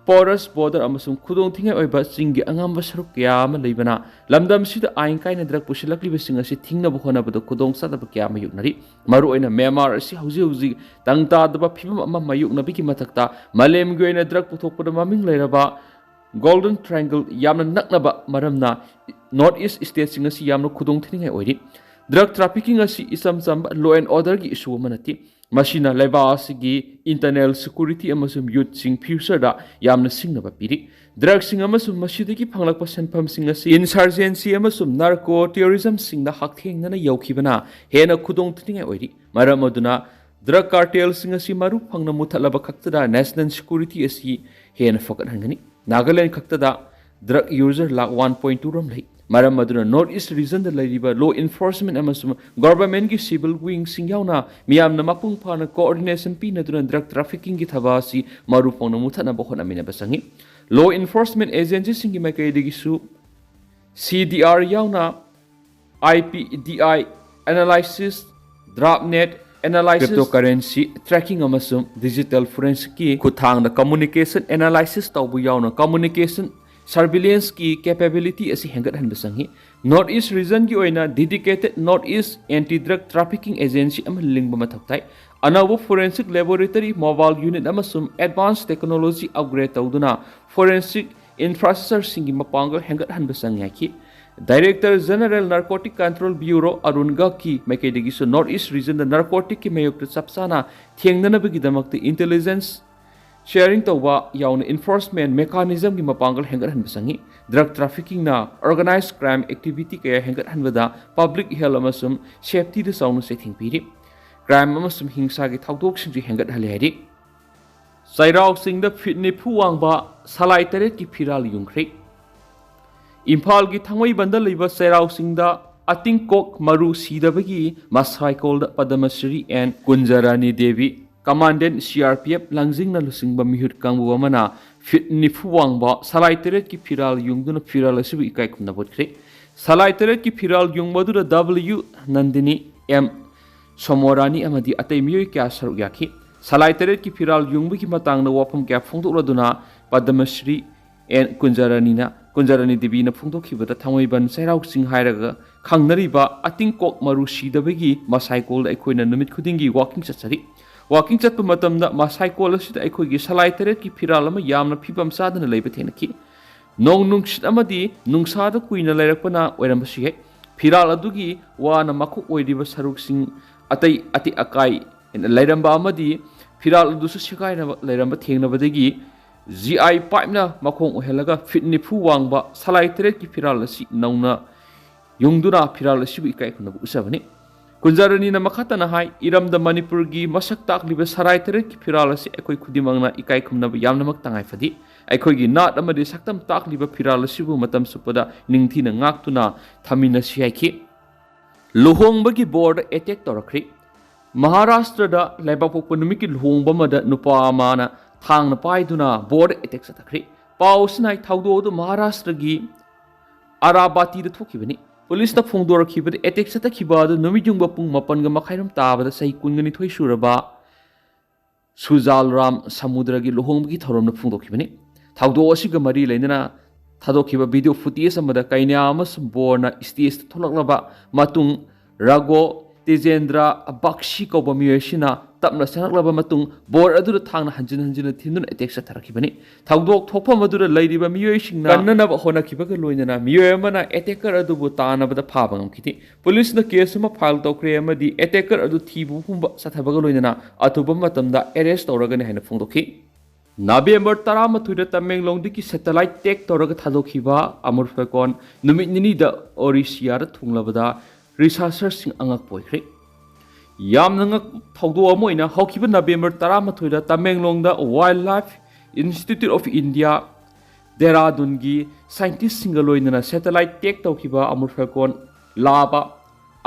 porous border ꯑꯃꯁꯨꯡ ꯈꯨꯗꯣꯡ ꯊꯤꯅꯤꯡꯉꯥꯏ ꯑꯣꯏꯕ ꯆꯤꯡꯒꯤ ꯑꯉꯝꯕ ꯁꯔꯨꯛ ꯀꯌꯥ ꯑꯃ ꯂꯩꯕꯅ, ꯂꯝꯗꯝꯁꯤꯗ ꯑꯥꯏꯟ ꯀꯥꯏꯅ drug ꯄꯨꯁꯤꯜꯂꯛꯂꯤꯕꯁꯤꯡ ꯑꯁꯤ ꯊꯤꯡꯅꯕ ꯍꯣꯠꯅꯕꯗ ꯈꯨꯗꯣꯡ ꯆꯥꯗꯕ ꯀꯌꯥ ꯃꯥꯌꯣꯛꯅꯔꯤ꯫ ꯃꯔꯨꯑꯣꯏꯅ ꯃ꯭ꯌꯥꯟꯃꯥꯔ ꯑꯁꯤ ꯍꯧꯖꯤꯛ ꯍꯧꯖꯤꯛ ꯇꯪ ꯇꯥꯗꯕ ꯐꯤꯕꯝ ꯑꯃ ꯃꯥꯌꯣꯛꯅꯕꯒꯤ ꯃꯊꯛꯇ, ꯃꯥꯂꯦꯝꯒꯤ ꯑꯣꯏꯅ drug ꯄꯨꯊꯣꯛꯄꯗ ꯃꯃꯤꯡ ꯂꯩꯔꯕ Golden Triangle ꯌꯥꯝꯅ ꯅꯛꯅꯕ ꯃꯔꯝꯅ, North East stateꯁꯤꯡ ꯑꯁꯤ ꯌꯥꯝꯅ ꯈꯨꯗꯣꯡ ꯊꯤꯅꯤꯡꯉꯥꯏ ꯑꯣꯏꯔꯤ꯫ Drug trafficking ꯑꯁꯤ ꯏꯆꯝ ꯆꯝꯕ law and orderꯒꯤ issue ꯑꯃ ꯅꯠꯇꯦ꯫ ꯃꯁꯤꯅ ꯂꯩꯕꯥꯛ ꯑꯁꯤꯒꯤ internal security ꯑꯃꯁꯨꯡ youthꯁꯤꯡ futureꯗ ꯌꯥꯝꯅ ꯁꯤꯡꯅꯕ ꯄꯤꯔꯤ꯫ Drugꯁꯤꯡ ꯑꯃꯁꯨꯡ ꯃꯁꯤꯗꯒꯤ ꯐꯪꯂꯛꯄ ꯁꯦꯟꯐꯝꯁꯤꯡ ꯑꯁꯤ insurgency ꯑꯃꯁꯨꯡ narco terrorismꯁꯤꯡꯗ ꯍꯛꯊꯦꯡꯅꯅ ꯌꯧꯈꯤꯕꯅ ꯍꯦꯟꯅ ꯈꯨꯗꯣꯡ ꯊꯤꯅꯤꯡꯉꯥꯏ ꯑꯣꯏꯔꯤ꯫ ꯃꯔꯝ ꯑꯗꯨꯅ, drug cartelꯁꯤꯡ ꯑꯁꯤ ꯃꯔꯨ ꯐꯪꯅ ꯃꯨꯊꯠꯂꯕ ꯈꯛꯇꯗ national security ꯑꯁꯤ ꯍꯦꯟꯅ ꯐꯒꯠꯍꯟꯒꯅꯤ꯫ ꯅꯥꯒꯥꯂꯦꯟꯗ ꯈꯛꯇꯗ drug user lakh one point two ꯔꯣꯝ ꯂꯩ꯫ ꯃꯔꯝ ꯑꯗꯨꯅ, North East regionꯗ ꯂꯩꯔꯤꯕ law enforcement ꯑꯃꯁꯨꯡ governmentꯀꯤ civil wingꯁꯤꯡ ꯌꯥꯎꯅ ꯃꯤꯌꯥꯝꯅ ꯃꯄꯨꯡ ꯐꯥꯅ coordination ꯄꯤꯅꯗꯨꯅ drug traffickingꯒꯤ ꯊꯕꯛ ꯑꯁꯤ ꯃꯔꯨ ꯐꯪꯅ ꯃꯨꯊꯠꯅꯕ ꯍꯣꯠꯅꯃꯤꯟꯅꯕ ꯆꯪꯏ꯫ Law enforcement agencyꯁꯤꯡꯒꯤ ꯃꯥꯏꯀꯩꯗꯒꯤꯁꯨ C D R ꯌꯥꯎꯅ I P D I analysis, darknet analysis, cryptocurrency tracking ꯑꯃꯁꯨꯡ digital forensicsꯀꯤ ꯈꯨꯠꯊꯥꯡꯗ communication analysis ꯇꯧꯕ ꯌꯥꯎꯅ communication ꯁꯔꯚꯤꯂꯦꯟꯁꯀꯤ ꯀꯦꯄꯦꯕꯤꯂꯤꯇꯤ ꯑꯁꯤ ꯍꯦꯟꯒꯠꯍꯟꯕ ꯆꯪꯏ꯫ ꯅꯣꯔꯠ ꯏꯁ ꯔꯤꯖꯟꯒꯤ ꯑꯣꯏꯅ dedicated north east anti drug trafficking agency ꯑꯃ ꯂꯤꯡꯕ ꯃꯊꯧ ꯇꯥꯏ꯫ ꯑꯅꯧꯕ ꯐꯣꯔꯦꯟꯁꯤꯛ ꯂꯦꯕꯣꯔꯦꯇꯔꯤ, ꯃꯣꯕꯥꯏꯜ ꯌꯨꯅꯤꯠ ꯑꯃꯁꯨꯡ ꯑꯦꯗꯚꯥꯟꯁ ꯇꯦꯛꯅꯣꯂꯣꯖꯤ ꯑꯞꯒ꯭ꯔꯦꯗ ꯇꯧꯗꯨꯅ ꯐꯣꯔꯦꯟꯁꯤꯛ ꯏꯟꯐ꯭ꯔꯥꯁ꯭ꯇ꯭ꯔꯛꯆꯔꯁꯤꯡꯒꯤ ꯃꯄꯥꯡꯒꯜ ꯍꯦꯟꯒꯠꯍꯟꯕ ꯆꯪꯏ ꯍꯥꯏꯈꯤ꯫ Director general narcotic control bureau, Arun ꯒꯛꯀꯤ ꯃꯥꯏꯀꯩꯗꯒꯤꯁꯨ ꯅꯣꯔꯠ ꯏꯁ ꯔꯤꯖꯟꯗ ꯅꯥꯔꯀꯣꯇꯤꯛꯀꯤ ꯃꯥꯌꯣꯛꯇ ꯆꯞ ꯆꯥꯅ ꯊꯦꯡꯅꯅꯕꯒꯤꯗꯃꯛꯇ ꯏꯟꯇꯦꯂꯤꯖꯦꯟꯁ ꯁꯦꯌꯔꯤꯡ ꯇꯧꯕ ꯌꯥꯎꯅ ꯏꯟꯐꯣꯔꯁꯃꯦꯟ ꯃꯦꯀꯥꯅꯤꯖꯝꯒꯤ ꯃꯄꯥꯡꯒꯜ ꯍꯦꯟꯒꯠꯍꯟꯕ ꯆꯪꯏ꯫ ꯗ꯭ꯔꯒ ꯇ꯭ꯔꯥꯐꯤꯀꯤꯡꯅ ꯑꯣꯔꯒꯅꯥꯏꯖ ꯀ꯭ꯔꯥꯏꯝ ꯑꯦꯛꯇꯤꯚꯤꯇꯤ ꯀꯌꯥ ꯍꯦꯟꯒꯠꯍꯟꯕꯗ ꯄꯕ꯭ꯂꯤꯛ ꯍꯦꯜꯊ ꯑꯃꯁꯨꯡ ꯁꯦꯐꯇꯤꯗ ꯆꯥꯎꯅ ꯆꯩꯊꯦꯡ ꯄꯤꯔꯤ꯫ ꯀ꯭ꯔꯥꯏꯝ ꯑꯃꯁꯨꯡ ꯍꯤꯡꯁꯥꯒꯤ ꯊꯧꯗꯣꯛꯁꯤꯡꯁꯨ ꯍꯦꯟꯒꯠꯍꯜꯂꯦ ꯍꯥꯏꯔꯤ꯫ ꯆꯩꯔꯥꯎ ꯆꯤꯡꯗ ꯐꯤꯠ ꯅꯤꯐꯨ ꯋꯥꯡꯕ ꯁꯂꯥꯏ ꯇꯔꯦꯠꯀꯤ ꯐꯤꯔꯥꯜ ꯌꯨꯡꯈ꯭ꯔꯦ꯫ ꯏꯝꯐꯥꯜꯒꯤ ꯊꯥꯡꯃꯩꯕꯟꯗ ꯂꯩꯕ ꯆꯩꯔꯥꯎ ꯆꯤꯡꯗ ꯑꯇꯤꯡꯀꯣꯛ ꯃꯔꯨ ꯁꯤꯗꯕꯒꯤ ꯃꯁꯥꯏꯀꯣꯜꯗ Padmashri N Kunjarani Devi, commandant C R P F ꯂꯪꯖꯤꯡꯅ ꯂꯨꯆꯤꯡꯕ ꯃꯤꯍꯨꯠ ꯀꯥꯡꯕꯨ ꯑꯃꯅ ꯐꯤꯠ ꯅꯤꯐꯨ ꯋꯥꯡꯕ ꯁꯂꯥꯏ ꯇꯔꯦꯠꯀꯤ ꯐꯤꯔꯥꯜ ꯌꯨꯡꯗꯨꯅ ꯐꯤꯔꯥꯜ ꯑꯁꯤꯕꯨ ꯏꯀꯥꯏ ꯈꯨꯝꯅꯕ ꯎꯠꯈ꯭ꯔꯦ꯫ ꯁꯂꯥꯏ ꯇꯔꯦꯠꯀꯤ ꯐꯤꯔꯥꯜ ꯌꯨꯡꯕ ꯑꯗꯨꯗ ꯗꯕ꯭ꯂꯤꯌꯨ ꯅꯟꯗꯤꯅꯤ, ꯑꯦꯝ ꯁꯣꯃꯣꯔꯥꯅꯤ ꯑꯃꯗꯤ ꯑꯇꯩ ꯃꯤꯑꯣꯏ ꯀꯌꯥ ꯁꯔꯨꯛ ꯌꯥꯈꯤ꯫ ꯁꯂꯥꯏ ꯇꯔꯦꯠꯀꯤ ꯐꯤꯔꯥꯜ ꯌꯨꯡꯕꯒꯤ ꯃꯇꯥꯡꯗ ꯋꯥꯐꯝ ꯀꯌꯥ ꯐꯣꯡꯗꯣꯛꯂꯗꯨꯅ ꯄꯗꯃꯁ꯭ꯔꯤ ꯑꯦꯟ ꯀꯨꯟꯖꯔꯥꯅꯤꯅ, ꯀꯨꯟꯖꯔꯥꯅꯤ ꯗꯦꯕꯤꯅ ꯐꯣꯡꯗꯣꯛꯈꯤꯕꯗ ꯊꯥꯡꯃꯩꯕꯟ ꯆꯩꯔꯥꯎ ꯆꯤꯡ ꯍꯥꯏꯔꯒ ꯈꯪꯅꯔꯤꯕ ꯑꯇꯤꯡꯀꯣꯛ ꯃꯔꯨ ꯁꯤꯗꯕꯒꯤ ꯃꯁꯥꯏꯀꯣꯜꯗ ꯑꯩꯈꯣꯏꯅ ꯅꯨꯃꯤꯠ ꯈꯨꯗꯤꯡꯒꯤ ꯋꯥꯀꯤꯡ ꯆꯠꯆꯔꯤ꯫ ꯋꯥꯀꯤꯡ ꯆꯠꯄ ꯃꯇꯝꯗ ꯃꯁꯥꯏꯀꯣꯜ ꯑꯁꯤꯗ ꯑꯩꯈꯣꯏꯒꯤ ꯁꯂꯥꯏ ꯇꯔꯦꯠꯀꯤ ꯐꯤꯔꯥꯜ ꯑꯃ ꯌꯥꯝꯅ ꯐꯤꯕꯝ ꯆꯥꯗꯅ ꯂꯩꯕ ꯊꯦꯡꯅꯈꯤ꯫ ꯅꯣꯡ ꯅꯨꯡꯁꯤꯠ ꯑꯃꯗꯤ ꯅꯨꯡꯁꯥꯗ ꯀꯨꯏꯅ ꯂꯩꯔꯛꯄꯅ ꯑꯣꯏꯔꯝꯕꯁꯨ ꯌꯥꯏ꯫ ꯐꯤꯔꯥꯜ ꯑꯗꯨꯒꯤ ꯋꯥꯅ ꯃꯀꯣꯛ ꯑꯣꯏꯔꯤꯕ ꯁꯔꯨꯛꯁꯤꯡ ꯑꯇꯩ ꯑꯇꯦꯛ ꯑꯀꯥꯏ ꯂꯩꯔꯝꯕ ꯑꯃꯗꯤ ꯐꯤꯔꯥꯜ ꯑꯗꯨꯁꯨ ꯁꯦꯒꯥꯏꯔꯕ ꯂꯩꯔꯝꯕ ꯊꯦꯡꯅꯕꯗꯒꯤ ꯖꯤ ꯑꯥꯏ ꯄꯥꯏꯞꯅ ꯃꯈꯣꯡ ꯑꯣꯏꯍꯜꯂꯒ ꯐꯤꯠ ꯅꯤꯐꯨ ꯋꯥꯡꯕ ꯁꯂꯥꯏ ꯇꯔꯦꯠꯀꯤ ꯐꯤꯔꯥꯜ ꯑꯁꯤ ꯅꯧꯅ ꯌꯨꯡꯗꯨꯅ ꯐꯤꯔꯥꯜ ꯑꯁꯤꯕꯨ ꯏꯀꯥꯏ ꯈꯨꯝꯅꯕ ꯎꯠꯆꯕꯅꯤ꯫ ꯀꯨꯟꯖꯥꯔꯥꯅꯤꯅ ꯃꯈꯥ ꯇꯥꯅ ꯍꯥꯏ, ꯏꯔꯝꯗꯝ ꯃꯅꯤꯄꯨꯔꯒꯤ ꯃꯁꯛ ꯇꯥꯛꯂꯤꯕ ꯁꯂꯥꯏ ꯇꯔꯦꯠꯀꯤ ꯐꯤꯔꯥꯜ ꯑꯁꯤ ꯑꯩꯈꯣꯏ ꯈꯨꯗꯤꯡꯃꯛꯅ ꯏꯀꯥꯏ ꯈꯨꯝꯅꯕ ꯌꯥꯝꯅꯃꯛ ꯇꯉꯥꯏ ꯐꯗꯦ꯫ ꯑꯩꯈꯣꯏꯒꯤ ꯅꯥꯠ ꯑꯃꯗꯤ ꯁꯛꯇꯝ ꯇꯥꯛꯂꯤꯕ ꯐꯤꯔꯥꯜ ꯑꯁꯤꯕꯨ ꯃꯇꯝ ꯆꯨꯞꯄꯗ ꯅꯤꯡꯊꯤꯅ ꯉꯥꯛꯇꯨꯅ ꯊꯝꯃꯤꯟꯅꯁꯤ ꯍꯥꯏꯈꯤ꯫ ꯂꯨꯍꯣꯡꯕꯒꯤ ꯕꯣꯔꯗ ꯑꯦꯇꯦꯛ ꯇꯧꯔꯛꯈ꯭ꯔꯦ꯫ ꯃꯍꯥꯔꯥꯁꯇ꯭ꯔꯗ ꯂꯩꯕꯥꯛꯄꯣꯛꯄ ꯅꯨꯃꯤꯠꯀꯤ ꯂꯨꯍꯣꯡꯕ ꯑꯃꯗ ꯅꯨꯄꯥ ꯑꯃꯅ ꯊꯥꯡꯅ ꯄꯥꯏꯗꯨꯅ ꯕꯣꯔꯗ ꯑꯦꯇꯦꯛ ꯆꯠꯊꯈ꯭ꯔꯦ꯫ ꯄꯥꯎ ꯑꯁꯤꯅ ꯍꯥꯏ, ꯊꯧꯗꯣꯛ ꯑꯗꯨ ꯃꯍꯥꯔꯥꯁꯇ꯭ꯔꯒꯤ ꯑꯔꯥꯕꯥꯇꯤꯗ ꯊꯣꯛꯈꯤꯕꯅꯤ꯫ ꯄꯨꯂꯤꯁꯅ ꯐꯣꯡꯗꯣꯔꯛꯈꯤꯕꯗ, ꯑꯦꯇꯦꯛ ꯆꯠꯊꯈꯤꯕ ꯑꯗꯨ ꯅꯨꯃꯤꯠ ꯌꯨꯡꯕ ꯄꯨꯡ ꯃꯥꯄꯟꯒ ꯃꯈꯥꯏꯔꯣꯝ ꯇꯥꯕꯗ ꯆꯍꯤ ꯀꯨꯟꯒ ꯅꯤꯊꯣꯏ ꯁꯨꯔꯕ ꯁꯨꯖꯥꯜ ꯔꯥꯝ ꯁꯃꯨꯗ꯭ꯔꯒꯤ ꯂꯨꯍꯣꯡꯕꯒꯤ ꯊꯧꯔꯝꯗ ꯐꯣꯡꯗꯣꯛꯈꯤꯕꯅꯤ꯫ ꯊꯧꯗꯣꯛ ꯑꯁꯤꯒ ꯃꯔꯤ ꯂꯩꯅꯅ ꯊꯥꯗꯣꯛꯈꯤꯕ ꯚꯤꯗꯤꯑꯣ ꯐꯨꯇꯦꯖ ꯑꯃꯗ ꯀꯩꯅꯥ ꯑꯃꯁꯨꯡ ꯕꯣꯔꯅ ꯁ꯭ꯇꯦꯖꯇ ꯊꯣꯛꯂꯛꯂꯕ ꯃꯇꯨꯡ ꯔꯥꯒꯣ ꯇꯦꯖꯦꯟꯗ꯭ꯔ ꯕꯛꯁꯤ ꯀꯧꯕ ꯃꯤꯑꯣꯏ ꯑꯁꯤꯅ ꯇꯞꯅ ꯆꯪꯂꯛꯂꯕ ꯃꯇꯨꯡ ꯕꯣꯔ ꯑꯗꯨꯗ ꯊꯥꯡꯅ ꯍꯟꯖꯤꯟ ꯍꯟꯖꯤꯟꯅ ꯊꯤꯟꯗꯨꯅ ꯑꯦꯇꯦꯛ ꯆꯠꯊꯔꯛꯈꯤꯕꯅꯤ꯫ ꯊꯧꯗꯣꯛ ꯊꯣꯛꯐꯝ ꯑꯗꯨꯗ ꯂꯩꯔꯤꯕ ꯃꯤꯑꯣꯏꯁꯤꯡꯅ ꯀꯟꯅꯅꯕ ꯍꯣꯠꯅꯈꯤꯕꯒ ꯂꯣꯏꯅꯅ ꯃꯤꯑꯣꯏ ꯑꯃꯅ ꯑꯦꯇꯦꯀꯔ ꯑꯗꯨꯕꯨ ꯇꯥꯟꯅꯕꯗ ꯐꯥꯕ ꯉꯝꯈꯤꯗꯦ꯫ ꯄꯨꯂꯤꯁꯅ ꯀꯦꯁ ꯑꯃ ꯐꯥꯏꯜ ꯇꯧꯈ꯭ꯔꯦ ꯑꯃꯗꯤ ꯑꯦꯇꯦꯀꯔ ꯑꯗꯨ ꯊꯤꯕ ꯍꯨꯝꯕ ꯆꯠꯊꯕꯒ ꯂꯣꯏꯅꯅ ꯑꯊꯨꯕ ꯃꯇꯝꯗ ꯑꯦꯔꯦꯁ ꯇꯧꯔꯒꯅꯤ ꯍꯥꯏꯅ ꯐꯣꯡꯗꯣꯛꯈꯤ꯫ ꯅꯕꯦꯝꯕꯔ ꯇꯔꯥꯃꯥꯊꯣꯏꯗ ꯇꯃꯦꯡꯂꯣꯡꯗꯒꯤ ꯁꯦꯇꯦꯂꯥꯏꯠ ꯇꯦꯛ ꯇꯧꯔꯒ ꯊꯥꯗꯣꯛꯈꯤꯕ ꯑꯃꯨꯔ ꯐꯦꯀꯣꯟ ꯅꯨꯃꯤꯠ ꯅꯤꯅꯤꯗ ꯑꯣꯔꯤꯁꯤꯌꯥꯗ ꯊꯨꯡꯂꯕꯗ ꯔꯤꯁꯥꯔꯆꯔꯁꯤꯡ ꯑꯉꯛꯄ ꯑꯣꯏꯈ꯭ꯔꯦ꯫ ꯌꯥꯝꯅ ꯉꯛ ꯊꯧꯗꯣꯛ ꯑꯃ ꯑꯣꯏꯅ ꯍꯧꯈꯤꯕ ꯅꯕꯦꯝꯕꯔ ꯇꯔꯥꯃꯥꯊꯣꯏꯗ ꯇꯃꯦꯡꯂꯣꯡꯗ Wildlife Institute of India, ꯗꯦꯔꯥꯗꯨꯟꯒꯤ ꯁꯥꯏꯟꯇꯤꯁꯁꯤꯡꯒ ꯂꯣꯏꯅꯅ ꯁꯦꯇꯦꯂꯥꯏꯠ ꯇꯦꯛ ꯇꯧꯈꯤꯕ ꯑꯃꯨꯔ ꯐꯦꯀꯣꯟ ꯂꯥꯕ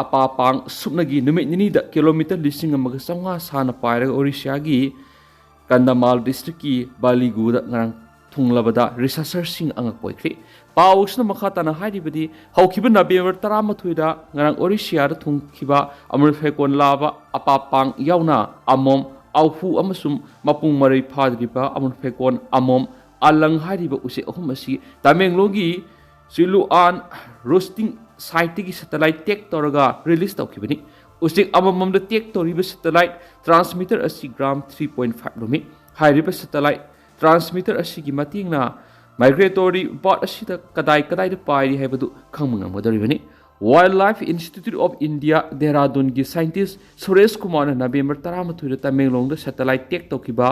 ꯑꯄꯥꯄꯥꯡ ꯁꯨꯞꯅꯒꯤ ꯅꯨꯃꯤꯠ ꯅꯤꯅꯤꯗ ꯀꯤꯂꯣꯃꯤꯇꯔ ꯂꯤꯁꯤꯡ ꯑꯃꯒ ꯆꯥꯝꯃꯉꯥ ꯁꯥꯡꯅ ꯄꯥꯏꯔꯒ ꯑꯣꯔꯤꯁꯤꯌꯥꯒꯤ ꯀꯟꯗꯃꯥꯜ ꯗꯤꯁꯇ꯭ꯔꯤꯛꯀꯤ ꯕꯥꯂꯤꯒꯨꯗ ꯉꯔꯥꯡ ꯊꯨꯡꯂꯕꯗ ꯔꯤꯁꯥꯔꯆꯔꯁꯤꯡ ꯑꯉꯛꯄ ꯑꯣꯏꯈ꯭ꯔꯦ꯫ ꯄꯥꯎ ꯑꯁꯤꯅ ꯃꯈꯥ ꯇꯥꯅ ꯍꯥꯏꯔꯤꯕꯗꯤ, ꯍꯧꯈꯤꯕ ꯅꯕꯦꯝꯕꯔ ꯇꯔꯥꯃꯥꯊꯣꯏꯗ ꯉꯔꯥꯡ ꯑꯣꯔꯤꯁꯤꯌꯥꯗ ꯊꯨꯡꯈꯤꯕ ꯑꯃꯨꯔ ꯐꯦꯀꯣꯟ ꯂꯥꯕ ꯑꯄꯥꯄꯥꯡ ꯌꯥꯎꯅ ꯑꯃꯣꯝ, ꯑꯥꯎꯐꯨ ꯑꯃꯁꯨꯡ ꯃꯄꯨꯡ ꯃꯔꯩ ꯐꯥꯗ꯭ꯔꯤꯕ ꯑꯃꯨꯔ ꯐꯦꯀꯣꯟ ꯑꯃꯣꯝ ꯑꯂꯪ ꯍꯥꯏꯔꯤꯕ ꯎꯆꯦꯛ ꯑꯍꯨꯝ ꯑꯁꯤ ꯇꯃꯦꯡꯂꯣꯡꯒꯤ ꯆꯤꯂꯨꯑꯥꯟ ꯔꯣꯁꯇꯤꯡ ꯁꯥꯏꯠꯇꯒꯤ ꯁꯦꯇꯦꯂꯥꯏꯠ ꯇꯦꯛ ꯇꯧꯔꯒ ꯔꯤꯂꯤꯖ ꯇꯧꯈꯤꯕꯅꯤ꯫ ꯎꯆꯦꯛ ꯑꯃꯃꯝꯗ ꯇꯦꯛ ꯇꯧꯔꯤꯕ ꯁꯦꯇꯦꯂꯥꯏꯠ ꯇ꯭ꯔꯥꯟꯁꯃꯤꯇꯔ ꯑꯁꯤ ꯒ꯭ꯔꯥꯝ three point five ꯂꯨꯝꯃꯤ꯫ ꯍꯥꯏꯔꯤꯕ ꯁꯦꯇꯦꯂꯥꯏꯠ ꯇ꯭ꯔꯥꯟꯁꯃꯤꯇꯔ ꯑꯁꯤꯒꯤ ꯃꯇꯦꯡꯅ ꯃꯥꯏꯒ꯭ꯔꯦꯇꯣꯔꯤ ꯕꯥꯔꯠ ꯑꯁꯤꯗ ꯀꯗꯥꯏ ꯀꯗꯥꯏꯗ ꯄꯥꯏꯔꯤ ꯍꯥꯏꯕꯗꯨ ꯈꯪꯕ ꯉꯝꯒꯗꯧꯔꯤꯕꯅꯤ꯫ Wildlife Institute of India, ꯗꯦꯍꯔꯥꯗꯨꯟꯒꯤ ꯁꯥꯏꯟꯇꯤꯁ ꯁꯨꯔꯦꯁ ꯀꯨꯃꯥꯔꯅ ꯅꯕꯦꯝꯕꯔ ꯇꯔꯥꯃꯥꯊꯣꯏꯗ ꯇꯃꯦꯡꯂꯣꯡꯗ ꯁꯦꯇꯦꯂꯥꯏꯠ ꯇꯦꯛ ꯇꯧꯈꯤꯕ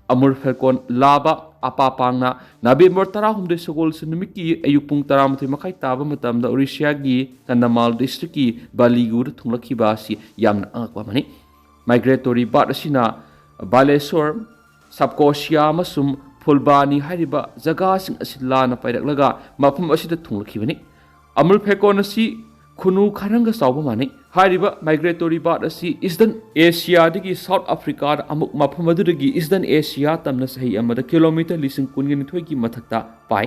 ꯑꯃꯨꯔ ꯐꯦꯀꯣꯟ ꯂꯥꯕ ꯑꯄꯥꯄꯥꯡꯅ ꯅꯕꯦꯝꯕꯔ ꯇꯔꯥꯍꯨꯝꯗꯣꯏ ꯁꯒꯣꯜꯁꯦꯟ ꯅꯨꯃꯤꯠꯀꯤ ꯑꯌꯨꯛ ꯄꯨꯡ ꯇꯔꯥꯃꯥꯊꯣꯏ ꯃꯈꯥꯏ ꯇꯥꯕ ꯃꯇꯝꯗ ꯑꯣꯔꯤꯁꯤꯌꯥꯒꯤ ꯀꯟꯗꯃꯥꯜ ꯗꯤꯁꯇ꯭ꯔꯤꯛꯀꯤ ꯕꯥꯂꯤꯒꯨꯗ ꯊꯨꯡꯂꯛꯈꯤꯕ ꯑꯁꯤ ꯌꯥꯝꯅ ꯑꯉꯛꯄ ꯑꯃꯅꯤ꯫ ꯃꯥꯏꯒ꯭ꯔꯦꯇꯣꯔꯤ ꯕꯥꯔꯠ ꯑꯁꯤꯅ ꯕꯥꯂꯦꯁꯣꯔ, ꯁꯕꯀꯣꯁꯤꯌꯥ ꯑꯃꯁꯨꯡ ꯐꯨꯜꯕꯥꯅꯤ ꯍꯥꯏꯔꯤꯕ ꯖꯒꯥꯁꯤꯡ ꯑꯁꯤ ꯂꯥꯟꯅ ꯄꯥꯏꯔꯛꯂꯒ ꯃꯐꯝ ꯑꯁꯤꯗ ꯊꯨꯡꯂꯛꯈꯤꯕꯅꯤ꯫ ꯑꯃꯨꯔ ꯐꯦꯀꯣꯟ ꯑꯁꯤ ꯈꯨꯅꯨ ꯈꯔꯪꯒ ꯆꯥꯎꯕ ꯃꯥꯟꯅꯩ꯫ ꯍꯥꯏꯔꯤꯕ ꯃꯥꯏꯒ꯭ꯔꯦꯇꯣꯔꯤ ꯕꯥꯔꯠ ꯑꯁꯤ ꯏꯁꯇꯔꯟ ꯑꯦꯁꯤꯌꯥꯗꯒꯤ ꯁꯥꯎꯠ ꯑꯐ꯭ꯔꯤꯀꯥꯗ ꯑꯃꯨꯛ ꯃꯐꯝ ꯑꯗꯨꯗꯒꯤ ꯏꯁꯇꯔꯟ ꯑꯦꯁꯤꯌꯥ ꯇꯝꯅ ꯆꯍꯤ ꯑꯃꯗ ꯀꯤꯂꯣꯃꯤꯇꯔ ꯂꯤꯁꯤꯡ ꯀꯨꯟꯒ ꯅꯤꯊꯣꯏꯒꯤ ꯃꯊꯛꯇ ꯄꯥꯏ꯫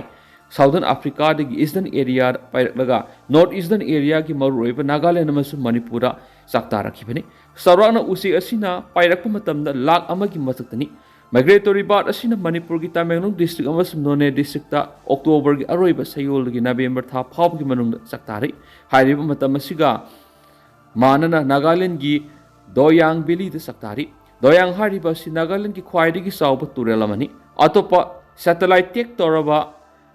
ꯁꯥꯎꯗꯔꯟ ꯑꯐ꯭ꯔꯤꯀꯥꯗꯒꯤ ꯏꯁꯇꯔꯟ ꯑꯦꯔꯤꯌꯥꯗ ꯄꯥꯏꯔꯛꯂꯒ ꯅꯣꯔꯠ ꯏꯁꯇꯔꯟ ꯑꯦꯔꯤꯌꯥꯒꯤ ꯃꯔꯨꯑꯣꯏꯕ ꯅꯥꯒꯥꯂꯦꯟ ꯑꯃꯁꯨꯡ ꯃꯅꯤꯄꯨꯔꯗ ꯆꯥꯛꯇꯥꯔꯛꯈꯤꯕꯅꯤ꯫ ꯆꯥꯎꯔꯥꯛꯅ ꯎꯆꯦꯛ ꯑꯁꯤꯅ ꯄꯥꯏꯔꯛꯄ ꯃꯇꯝꯗ ꯂꯥꯛ ꯑꯃꯒꯤ ꯃꯊꯛꯇꯅꯤ꯫ Migratory bird ꯑꯁꯤꯅ ꯃꯅꯤꯄꯨꯔꯒꯤ ꯇꯃꯦꯡꯂꯣꯡ district ꯑꯃꯁꯨꯡ ꯅꯣꯅꯦ districtꯇ Octoberꯒꯤ ꯑꯔꯣꯏꯕ ꯁꯌꯣꯜꯗꯒꯤ November ꯊꯥ ꯐꯥꯎꯕꯒꯤ ꯃꯅꯨꯡꯗ ꯆꯥꯛꯇꯥꯔꯤ꯫ ꯍꯥꯏꯔꯤꯕ ꯃꯇꯝ ꯑꯁꯤꯒ ꯃꯥꯟꯅꯅ ꯅꯥꯒꯥꯂꯦꯟꯗꯒꯤ ꯗꯣꯌꯥꯡ valleyꯗ ꯆꯥꯛꯇꯥꯔꯤ꯫ ꯗꯣꯌꯥꯡ ꯍꯥꯏꯔꯤꯕ ꯑꯁꯤ ꯅꯥꯒꯥꯂꯦꯟꯗꯒꯤ ꯈ꯭ꯋꯥꯏꯗꯒꯤ ꯆꯥꯎꯕ ꯇꯨꯔꯦꯜ ꯑꯃꯅꯤ꯫ ꯑꯇꯣꯞꯄ satellite tag ꯇꯧꯔꯕ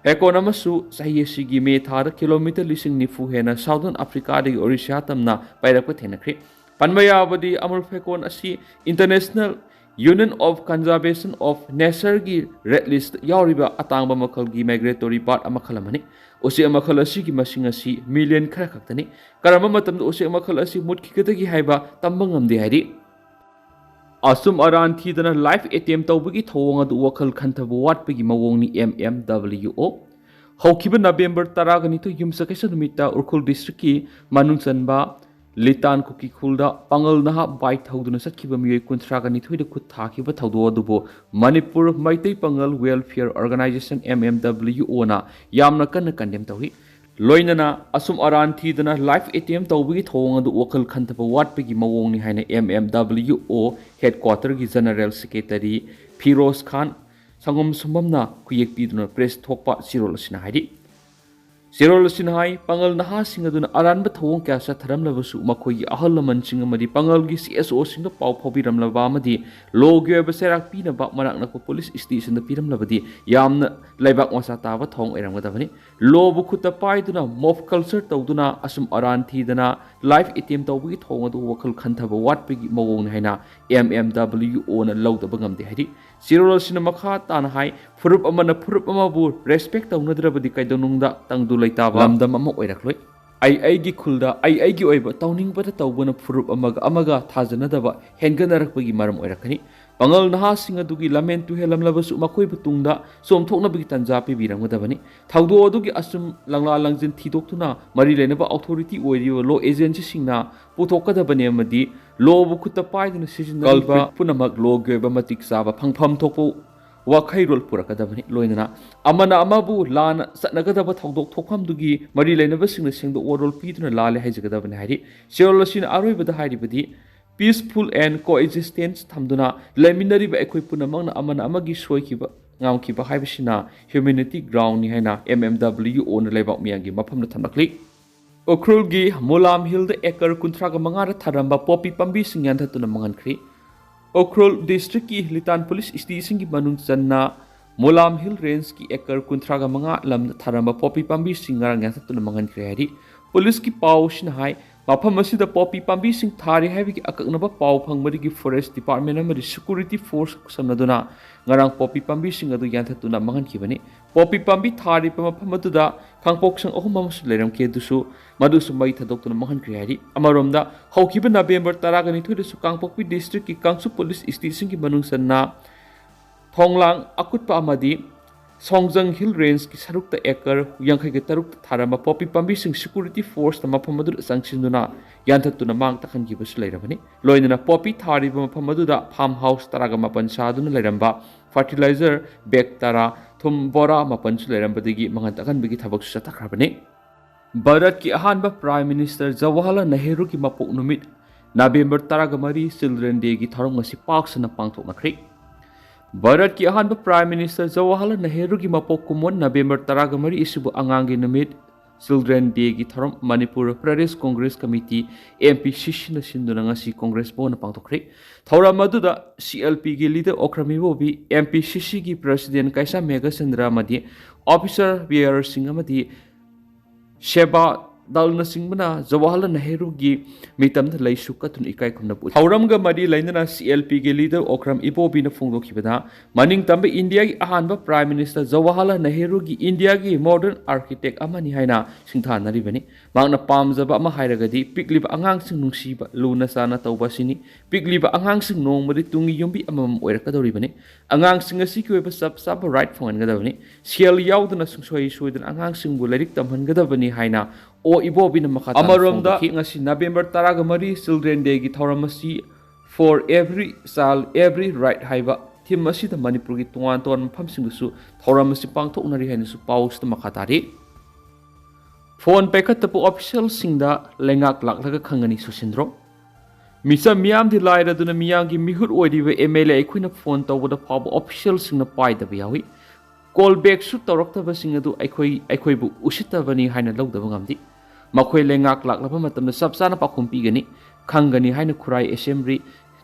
ꯐꯦꯀꯣꯟ ꯑꯃꯁꯨ ꯆꯍꯤ ꯑꯁꯤꯒꯤ ꯃꯦ ꯊꯥꯗ kilometre ꯂꯤꯁꯤꯡ ꯅꯤꯐꯨ ꯍꯦꯟꯅ Southern Africaꯗꯒꯤ Odisha ꯇꯝꯅ ꯄꯥꯏꯔꯛꯄ ꯊꯦꯡꯅꯈ꯭ꯔꯤ꯫ ꯄꯟꯕ ꯌꯥꯕꯗꯤ ꯑꯃꯨꯜ ꯐꯦꯀꯣꯟ ꯑꯁꯤ International Union of Conservation of Natureꯒꯤ red list ꯌꯥꯎꯔꯤꯕ ꯑꯇꯥꯡꯕ ꯃꯈꯜꯒꯤ migratory bird ꯃꯈꯜ ꯑꯃꯅꯤ꯫ ꯎꯆꯦꯛ ꯃꯈꯜ ꯑꯁꯤꯒꯤ ꯃꯁꯤꯡ ꯑꯁꯤ million ꯈꯔ ꯈꯛꯇꯅꯤ꯫ ꯀꯔꯝꯕ ꯃꯇꯝꯗ ꯎꯆꯦꯛ ꯃꯈꯜ ꯑꯁꯤ ꯃꯨꯠꯈꯤꯒꯗꯒꯦ ꯍꯥꯏꯕ ꯇꯝꯕ ꯉꯝꯗꯦ ꯍꯥꯏꯔꯤ꯫ ꯑꯆꯨꯝ ꯑꯔꯥꯟ ꯊꯤꯗꯅ life attempt ꯇꯧꯕꯒꯤ ꯊꯧꯑꯣꯡ ꯑꯗꯨ ꯋꯥꯈꯜ ꯈꯟꯊꯕ ꯋꯥꯠꯄꯒꯤ ꯃꯑꯣꯡꯅꯤ, M M W O꯫ ꯍꯧꯈꯤꯕ November ꯇꯔꯥꯒ ꯅꯤꯊꯣꯏ ꯌꯨꯝꯁꯀꯩꯁ ꯅꯨꯃꯤꯠꯇ ꯎꯈ꯭ꯔꯨꯜ districtꯀꯤ ꯃꯅꯨꯡ ꯆꯟꯕ ꯂꯤꯇꯥꯟ ꯀꯨꯀꯤ ꯈꯨꯜꯗ ꯄꯥꯡꯒꯜ ꯅꯍꯥ bike ꯊꯧꯗꯨꯅ ꯆꯠꯈꯤꯕ ꯃꯤꯑꯣꯏ ꯀꯨꯟꯊ꯭ꯔꯥꯒ ꯅꯤꯊꯣꯏꯗ ꯈꯨꯠ ꯊꯥꯈꯤꯕ ꯊꯧꯗꯣꯛ ꯑꯗꯨꯕꯨ ꯃꯅꯤꯄꯨꯔ ꯃꯩꯇꯩ ꯄꯥꯡꯒꯜ Welfare Organisation, M M W Oꯅ ꯌꯥꯝꯅ ꯀꯟꯅ condemn ꯇꯧꯔꯤ꯫ ꯂꯣꯏꯅꯅ ꯑꯆꯨꯝ ꯑꯔꯥꯟ ꯊꯤꯗꯅ life attempt ꯇꯧꯕꯒꯤ ꯊꯧꯑꯣꯡ ꯑꯗꯨ ꯋꯥꯈꯜ ꯈꯟꯊꯕ ꯋꯥꯠꯄꯒꯤ ꯃꯑꯣꯡꯅꯤ ꯍꯥꯏꯅ M M W O headquarterꯒꯤ General Secretary Firoz ꯈꯥꯟ ꯁꯪꯒꯣꯝ ꯁꯨꯝꯕꯝꯅ ꯈꯨꯌꯦꯛ ꯄꯤꯗꯨꯅ press ꯊꯣꯛꯄ ꯆꯦꯔꯣꯜ ꯑꯁꯤꯅ ꯍꯥꯏꯔꯤ꯫ ꯆꯦꯔꯣꯜ ꯑꯁꯤꯅ ꯍꯥꯏ, ꯄꯥꯡꯒꯜ ꯅꯍꯥꯁꯤꯡ ꯑꯗꯨꯅ ꯑꯔꯥꯟꯕ ꯊꯧꯑꯣꯡ ꯀꯌꯥ ꯆꯠꯊꯔꯝꯂꯕꯁꯨ, ꯃꯈꯣꯏꯒꯤ ꯑꯍꯜ ꯂꯃꯟꯁꯤꯡ ꯑꯃꯗꯤ ꯄꯥꯡꯒꯜꯒꯤ C S Oꯁꯤꯡꯗ ꯄꯥꯎ ꯐꯥꯎꯕꯤꯔꯝꯂꯕ ꯑꯃꯗꯤ lawꯒꯤ ꯑꯣꯏꯕ ꯆꯩꯔꯥꯛ ꯄꯤꯅꯕ ꯃꯅꯥꯛ ꯅꯛꯄ police stationꯗ ꯄꯤꯔꯝꯂꯕꯗꯤ ꯌꯥꯝꯅ ꯂꯩꯕꯥꯛ ꯃꯆꯥ ꯇꯥꯕ ꯊꯧꯑꯣꯡ ꯑꯣꯏꯔꯝꯒꯗꯕꯅꯤ꯫ Lawꯕꯨ ꯈꯨꯠꯇ ꯄꯥꯏꯗꯨꯅ mob culture ꯇꯧꯗꯨꯅ ꯑꯆꯨꯝ ꯑꯔꯥꯟ ꯊꯤꯗꯅ life attempt ꯇꯧꯕꯒꯤ ꯊꯧꯑꯣꯡ ꯑꯗꯨ ꯋꯥꯈꯜ ꯈꯟꯊꯕ ꯋꯥꯠꯄꯒꯤ ꯃꯑꯣꯡꯅꯤ ꯍꯥꯏꯅ M M W Oꯅ ꯂꯧꯗꯕ ꯉꯝꯗꯦ ꯍꯥꯏꯔꯤ꯫ ꯆꯦꯔꯣꯜ ꯑꯁꯤꯅ ꯃꯈꯥ ꯇꯥꯅ ꯍꯥꯏ, ꯐꯨꯔꯨꯞ ꯑꯃꯅ ꯐꯨꯔꯨꯞ ꯑꯃꯕꯨ respect ꯇꯧꯅꯗ꯭ꯔꯕꯗꯤ ꯀꯩꯗꯧꯅꯨꯡꯗ ꯇꯪꯗꯨ ꯂꯩꯇꯥꯕ ꯂꯝꯗꯝ ꯑꯃ ꯑꯣꯏꯔꯛꯂꯣꯏ꯫ ꯑꯩ ꯑꯩꯒꯤ ꯈꯨꯜꯗ ꯑꯩ ꯑꯩꯒꯤ ꯑꯣꯏꯕ ꯇꯧꯅꯤꯡꯕꯇ ꯇꯧꯕꯅ ꯐꯨꯔꯨꯞ ꯑꯃꯒ ꯑꯃꯒ ꯊꯥꯖꯅꯗꯕ ꯍꯦꯟꯒꯠꯅꯔꯛꯄꯒꯤ ꯃꯔꯝ ꯑꯣꯏꯔꯛꯀꯅꯤ꯫ ꯄꯥꯡꯒꯜ ꯅꯍꯥꯁꯤꯡ ꯑꯗꯨꯒꯤ ꯂꯝꯍꯦꯟ ꯇꯨꯍꯦꯜꯂꯝꯂꯕꯁꯨ ꯃꯈꯣꯏꯕꯨ ꯇꯨꯡꯗ ꯆꯣꯝꯊꯣꯛꯅꯕꯒꯤ ꯇꯥꯟꯖꯥ ꯄꯤꯕꯤꯔꯝꯒꯗꯕꯅꯤ꯫ ꯊꯧꯗꯣꯛ ꯑꯗꯨꯒꯤ ꯑꯆꯨꯝ ꯂꯪꯂꯥ ꯂꯪꯖꯤꯟ ꯊꯤꯗꯣꯛꯇꯨꯅ ꯃꯔꯤ ꯂꯩꯅꯕ authority ꯑꯣꯏꯔꯤꯕ law agencyꯁꯤꯡꯅ ꯄꯨꯊꯣꯛꯀꯗꯕꯅꯤ ꯑꯃꯗꯤ lawꯕꯨ ꯈꯨꯠꯇ ꯄꯥꯏꯗꯨꯅ ꯁꯤꯖꯤꯟꯅꯔꯤꯕ culprit ꯄꯨꯝꯅꯃꯛ lawꯒꯤ ꯑꯣꯏꯕ ꯃꯇꯤꯛ ꯆꯥꯕ ꯐꯪꯐꯝ ꯊꯣꯛꯄ ꯋꯥꯈꯩꯔꯣꯜ ꯄꯨꯔꯛꯀꯗꯕꯅꯤ꯫ ꯂꯣꯏꯅꯅ ꯑꯃꯅ ꯑꯃꯕꯨ ꯂꯥꯟꯅ ꯆꯠꯅꯒꯗꯕ ꯊꯧꯗꯣꯛ ꯊꯣꯛꯐꯝꯗꯨꯒꯤ ꯃꯔꯤ ꯂꯩꯅꯕꯁꯤꯡꯅ ꯁꯦꯡꯗꯣꯛ ꯋꯥꯔꯣꯜ ꯄꯤꯗꯨꯅ ꯂꯥꯜꯂꯦ ꯍꯥꯏꯖꯒꯗꯕꯅꯤ ꯍꯥꯏꯔꯤ꯫ ꯆꯦꯔꯣꯜ ꯑꯁꯤꯅ ꯑꯔꯣꯏꯕꯗ ꯍꯥꯏꯔꯤꯕꯗꯤ, Peaceful and coexistence ꯊꯝꯗꯨꯅ ꯂꯩꯃꯤꯟꯅꯔꯤꯕ ꯑꯩꯈꯣꯏ ꯄꯨꯝꯅꯃꯛꯅ ꯑꯃꯅ ꯑꯃꯒꯤ ꯁꯣꯏꯈꯤꯕ ꯉꯥꯝꯈꯤꯕ ꯍꯥꯏꯕꯁꯤꯅ humanity groundꯅꯤ ꯍꯥꯏꯅ M M W Oꯅ ꯂꯩꯕꯥꯛ ꯃꯤꯌꯥꯝꯒꯤ ꯃꯐꯝꯗ ꯊꯝꯂꯛꯂꯤ꯫ ꯎꯈ꯭ꯔꯨꯜꯒꯤ ꯃꯨꯂꯥꯝ ꯍꯤꯜꯗ ꯑꯦꯀꯔ ꯀꯨꯟꯊ꯭ꯔꯥꯒ ꯃꯉꯥꯗ ꯊꯥꯔꯝꯕ ꯄꯣꯄꯤ ꯄꯥꯝꯕꯤꯁꯤꯡ ꯌꯥꯟꯊꯠꯇꯨꯅ ꯃꯥꯡꯍꯟꯈ꯭ꯔꯤ꯫ ꯎꯈ꯭ꯔꯨꯜ ꯗꯤꯁꯇ꯭ꯔꯤꯛꯀꯤ ꯂꯤꯇꯥꯟ ꯄꯨꯂꯤꯁ ꯁ꯭ꯇꯦꯁꯟꯒꯤ ꯃꯅꯨꯡ ꯆꯟꯅ ꯃꯨꯂꯥꯝ ꯍꯤꯜ ꯔꯦꯟꯖꯀꯤ ꯑꯦꯀꯔ ꯀꯨꯟꯊ꯭ꯔꯥꯒ ꯃꯉꯥ ꯂꯝꯗ ꯊꯥꯔꯝꯕ ꯄꯣꯄꯤ ꯄꯥꯝꯕꯤꯁꯤꯡ ꯉꯔꯥꯡ ꯌꯥꯟꯊꯠꯇꯨꯅ ꯃꯥꯡꯍꯟꯈ꯭ꯔꯦ ꯍꯥꯏꯔꯤ꯫ ꯄꯨꯂꯤꯁꯀꯤ ꯄꯥꯎ ꯑꯁꯤꯅ ꯍꯥꯏ, ꯃꯐꯝ ꯑꯁꯤꯗ ꯄꯣꯄꯤ ꯄꯥꯝꯕꯤꯁꯤꯡ ꯊꯥꯔꯤ ꯍꯥꯏꯕꯒꯤ ꯑꯀꯛꯅꯕ ꯄꯥꯎ ꯐꯪꯕꯗꯒꯤ ꯐꯣꯔꯦꯁ ꯗꯤꯄꯥꯔꯠꯃꯦꯟ ꯑꯃꯗꯤ ꯁꯦꯀ꯭ꯌꯨꯔꯤꯇꯤ ꯐꯣꯔꯁ ꯈꯨꯠꯁꯝꯅꯗꯨꯅ ꯉꯔꯥꯡ ꯄꯣꯄꯤ ꯄꯥꯝꯕꯤꯁꯤꯡ ꯑꯗꯨ ꯌꯥꯟꯊꯠꯇꯨꯅ ꯃꯥꯡꯍꯟꯈꯤꯕꯅꯤ꯫ ꯄꯣꯄꯤ ꯄꯥꯝꯕꯤ ꯊꯥꯔꯤꯕ ꯃꯐꯝ ꯑꯗꯨꯗ ꯈꯥꯡꯄꯣꯛꯁꯪ ꯑꯍꯨꯝ ꯑꯃꯁꯨ ꯂꯩꯔꯝꯈꯤ, ꯑꯗꯨꯁꯨ ꯃꯗꯨꯁꯨ ꯃꯩ ꯊꯥꯗꯣꯛꯇꯨꯅ ꯃꯥꯡꯍꯟꯈ꯭ꯔꯦ ꯍꯥꯏꯔꯤ꯫ ꯑꯃꯔꯣꯝꯗ, ꯍꯧꯈꯤꯕ ꯅꯕꯦꯝꯕꯔ ꯇꯔꯥꯒ ꯅꯤꯊꯣꯏꯗꯁꯨ ꯀꯥꯡꯄꯣꯛꯄꯤ ꯗꯤꯁꯇ꯭ꯔꯤꯛꯀꯤ ꯀꯥꯡꯁꯨ ꯄꯨꯂꯤꯁ ꯁ꯭ꯇꯦꯁꯟꯒꯤ ꯃꯅꯨꯡ ꯆꯟꯅ ꯊꯣꯡꯂꯥꯡ ꯑꯀꯨꯠꯄ ꯑꯃꯗꯤ ꯁꯣꯡꯖꯪ ꯍꯤꯜ ꯔꯦꯟꯖꯀꯤ ꯁꯔꯨꯛꯇ ꯑꯦꯀꯔ ꯌꯥꯡꯈꯩꯒ ꯇꯔꯨꯛꯇ ꯊꯥꯔꯝꯕ ꯄꯣꯄꯤ ꯄꯥꯝꯕꯤꯁꯤꯡ ꯁꯦꯀ꯭ꯌꯨꯔꯤꯇꯤ ꯐꯣꯔꯁꯅ ꯃꯐꯝ ꯑꯗꯨꯗ ꯆꯪꯁꯤꯟꯗꯨꯅ ꯌꯥꯟꯊꯠꯇꯨꯅ ꯃꯥꯡ ꯇꯥꯛꯍꯟꯈꯤꯕꯁꯨ ꯂꯩꯔꯕꯅꯤ꯫ ꯂꯣꯏꯅꯅ ꯄꯣꯄꯤ ꯊꯥꯔꯤꯕ ꯃꯐꯝ ꯑꯗꯨꯗ ꯐꯥꯔꯝ ꯍꯥꯎꯁ ꯇꯔꯥꯒ ꯃꯥꯄꯟ ꯁꯥꯗꯨꯅ ꯂꯩꯔꯝꯕ ꯐꯔꯇꯤꯂꯥꯏꯖꯔ ꯕꯦꯒ ꯇꯔꯥ, ꯊꯨꯝ ꯕꯣꯔꯥ ꯃꯥꯄꯟꯁꯨ ꯂꯩꯔꯝꯕꯗꯒꯤ ꯃꯥꯡꯍꯟ ꯇꯥꯛꯍꯟꯕꯒꯤ ꯊꯕꯛꯁꯨ ꯆꯠꯊꯈ꯭ꯔꯕꯅꯤ꯫ ꯚꯥꯔꯠꯀꯤ ꯑꯍꯥꯟꯕ ꯄ꯭ꯔꯥꯏꯝ ꯃꯤꯅꯤꯁꯇꯔ ꯖꯋꯥꯍꯔꯂꯥꯜ ꯅꯦꯍꯔꯨꯒꯤ ꯃꯄꯣꯛ ꯅꯨꯃꯤꯠ, ꯅꯕꯦꯝꯕꯔ ꯇꯔꯥꯒ ꯃꯔꯤ, ꯆꯤꯜꯗ꯭ꯔꯦꯟ ꯗꯦꯒꯤ ꯊꯧꯔꯝ ꯉꯁꯤ ꯄꯥꯛ ꯁꯟꯅ ꯄꯥꯡꯊꯣꯛꯅꯈ꯭ꯔꯤ꯫ ꯚꯥꯔꯠꯀꯤ ꯑꯍꯥꯟꯕ ꯄ꯭ꯔꯥꯏꯝ ꯃꯤꯅꯤꯁꯇꯔ ꯖꯋꯥꯍꯔꯂꯥꯜ ꯅꯦꯍꯔꯨꯒꯤ ꯃꯄꯣꯛ ꯀꯨꯝꯑꯣꯟ ꯅꯕꯦꯝꯕꯔ ꯇꯔꯥꯒ ꯃꯔꯤ ꯑꯁꯤꯕꯨ ꯑꯉꯥꯡꯒꯤ ꯅꯨꯃꯤꯠ, ꯆꯤꯜꯗ꯭ꯔꯦꯟ ꯗꯦꯒꯤ ꯊꯧꯔꯝ Manipur Pradesh Congress committee, M P C Cꯅ ꯁꯤꯟꯗꯨꯅ ꯉꯁꯤ ꯀꯣꯡꯒ꯭ꯔꯦꯁ ꯚꯕꯟꯗ ꯄꯥꯡꯊꯣꯛꯈ꯭ꯔꯤ꯫ ꯊꯧꯔꯝ ꯑꯗꯨꯗ C L Pꯒꯤ leader Okram Ibobi, M P C Cꯒꯤ ꯄ꯭ꯔꯁꯤꯗꯦꯟ ꯀꯩꯁꯥꯝ ꯃꯦꯘꯆꯟꯗ꯭ꯔ ꯑꯃꯗꯤ ꯑꯣꯐꯤꯁꯔ ꯕꯤꯌꯔꯁꯤꯡ ꯑꯃꯗꯤ ꯁꯦꯕꯥ ꯗꯜꯅꯆꯤꯡꯕꯅ ꯖꯋꯥꯍꯔꯂꯥꯜ ꯅꯦꯍꯔꯨꯒꯤ ꯃꯤꯇꯝꯗ ꯂꯩꯁꯨ ꯀꯠꯇꯨꯅ ꯏꯀꯥꯏ ꯈꯨꯝꯅꯕ ꯎꯠꯈꯤ꯫ ꯊꯧꯔꯝꯒ ꯃꯔꯤ ꯂꯩꯅꯅ C L Pꯒꯤ ꯂꯤꯗꯔ ꯑꯣꯀ꯭ꯔꯝ ꯏꯕꯣꯕꯤꯅ ꯐꯣꯡꯗꯣꯛꯈꯤꯕꯗ, ꯃꯅꯤꯡꯇꯝꯕ ꯏꯟꯗꯤꯌꯥꯒꯤ ꯑꯍꯥꯟꯕ ꯄ꯭ꯔꯥꯏꯝ ꯃꯤꯅꯤꯁꯇꯔ ꯖꯋꯥꯍꯔꯂꯥꯜ ꯅꯦꯍꯔꯨꯒꯤ ꯏꯟꯗꯤꯌꯥꯒꯤ ꯃꯣꯗꯔꯟ ꯑꯥꯔꯀꯤꯇꯦꯛ ꯑꯃꯅꯤ ꯍꯥꯏꯅ ꯁꯤꯡꯊꯥꯅꯔꯤꯕꯅꯤ꯫ ꯃꯍꯥꯛꯅ ꯄꯥꯝꯖꯕ ꯑꯃ ꯍꯥꯏꯔꯒꯗꯤ ꯄꯤꯛꯂꯤꯕ ꯑꯉꯥꯡꯁꯤꯡ ꯅꯨꯡꯁꯤꯕ, ꯂꯨꯅ ꯆꯥꯟꯅ ꯇꯧꯕ ꯑꯁꯤꯅꯤ꯫ ꯄꯤꯛꯂꯤꯕ ꯑꯉꯥꯡꯁꯤꯡ ꯅꯣꯡꯃꯗꯤ ꯇꯨꯡꯒꯤ ꯌꯨꯝꯕꯤ ꯑꯃꯃꯝ ꯑꯣꯏꯔꯛꯀꯗꯧꯔꯤꯕꯅꯤ꯫ ꯑꯉꯥꯡꯁꯤꯡ ꯑꯁꯤꯒꯤ ꯑꯣꯏꯕ ꯆꯞ ꯆꯥꯕ ꯔꯥꯏꯠ ꯐꯪꯍꯟꯒꯗꯕꯅꯤ꯫ ꯁꯦꯜ ꯌꯥꯎꯗꯅ ꯁꯨꯡꯁꯣꯏ ꯁꯣꯏꯗꯅ ꯑꯉꯥꯡꯁꯤꯡꯕꯨ ꯂꯥꯏꯔꯤꯛ ꯇꯝꯍꯟꯒꯗꯕꯅꯤ ꯍꯥꯏꯅ ꯑꯣ ꯏꯕꯣꯕꯤꯅ ꯃꯈꯥ ꯇꯥꯅ ꯑꯃꯔꯣꯝꯗ, ꯐꯣꯡꯗꯣꯛꯈꯤ꯫ ꯉꯁꯤ ꯅꯕꯦꯝꯕꯔ ꯇꯔꯥꯒ ꯃꯔꯤ Children Dayꯒꯤ ꯊꯧꯔꯝ ꯑꯁꯤ For Every Child, Every Right ꯍꯥꯏꯕ ꯊꯤꯝ ꯑꯁꯤꯗ ꯃꯅꯤꯄꯨꯔꯒꯤ ꯇꯣꯉꯥꯟ ꯇꯣꯉꯥꯟꯕ ꯃꯐꯝꯁꯤꯡꯗꯁꯨ ꯊꯧꯔꯝ ꯑꯁꯤ ꯄꯥꯡꯊꯣꯛꯅꯔꯤ ꯍꯥꯏꯅꯁꯨ ꯄꯥꯎꯁꯤꯗ ꯃꯈꯥ ꯇꯥꯔꯤ꯫ ꯐꯣꯟ ꯄꯥꯏꯈꯠꯇꯕ ꯑꯣꯐꯤꯁꯤꯌꯦꯜꯁꯤꯡꯗ ꯂꯩꯉꯥꯛ ꯂꯥꯛꯂꯒ ꯈꯪꯒꯅꯤ ꯁꯨꯁꯤꯟꯗ꯭ꯔꯣ꯫ ꯃꯤꯆꯝ ꯃꯤꯌꯥꯝꯗꯤ ꯂꯥꯏꯔꯗꯨꯅ ꯃꯤꯌꯥꯝꯒꯤ ꯃꯤꯍꯨꯠ ꯑꯣꯏꯔꯤꯕ ꯑꯦꯝ ꯑꯦꯜ ꯑꯦ ꯑꯩꯈꯣꯏꯅ ꯐꯣꯟ ꯇꯧꯕꯗ ꯐꯥꯎꯕ ꯑꯣꯐꯤꯁꯤꯌꯦꯜꯁꯤꯡꯅ ꯄꯥꯏꯗꯕ ꯌꯥꯎꯏ꯫ ꯀꯣꯜ ꯕꯦꯛꯁꯨ ꯇꯧꯔꯛꯇꯕꯁꯤꯡ ꯑꯗꯨ ꯑꯩꯈꯣꯏ ꯑꯩꯈꯣꯏꯕꯨ ꯎꯁꯤꯠꯇꯕꯅꯤ ꯍꯥꯏꯅ ꯂꯧꯗꯕ ꯉꯝꯗꯦ꯫ ꯃꯈꯣꯏ ꯂꯩꯉꯥꯛ ꯂꯥꯛꯂꯕ ꯃꯇꯝꯗ ꯆꯞ ꯆꯥꯅ ꯄꯥꯎꯈꯨꯝ ꯄꯤꯒꯅꯤ, ꯈꯪꯒꯅꯤ ꯍꯥꯏꯅ ꯈꯨꯔꯥꯏ ꯑꯦꯁꯦꯝꯕ꯭ꯂꯤ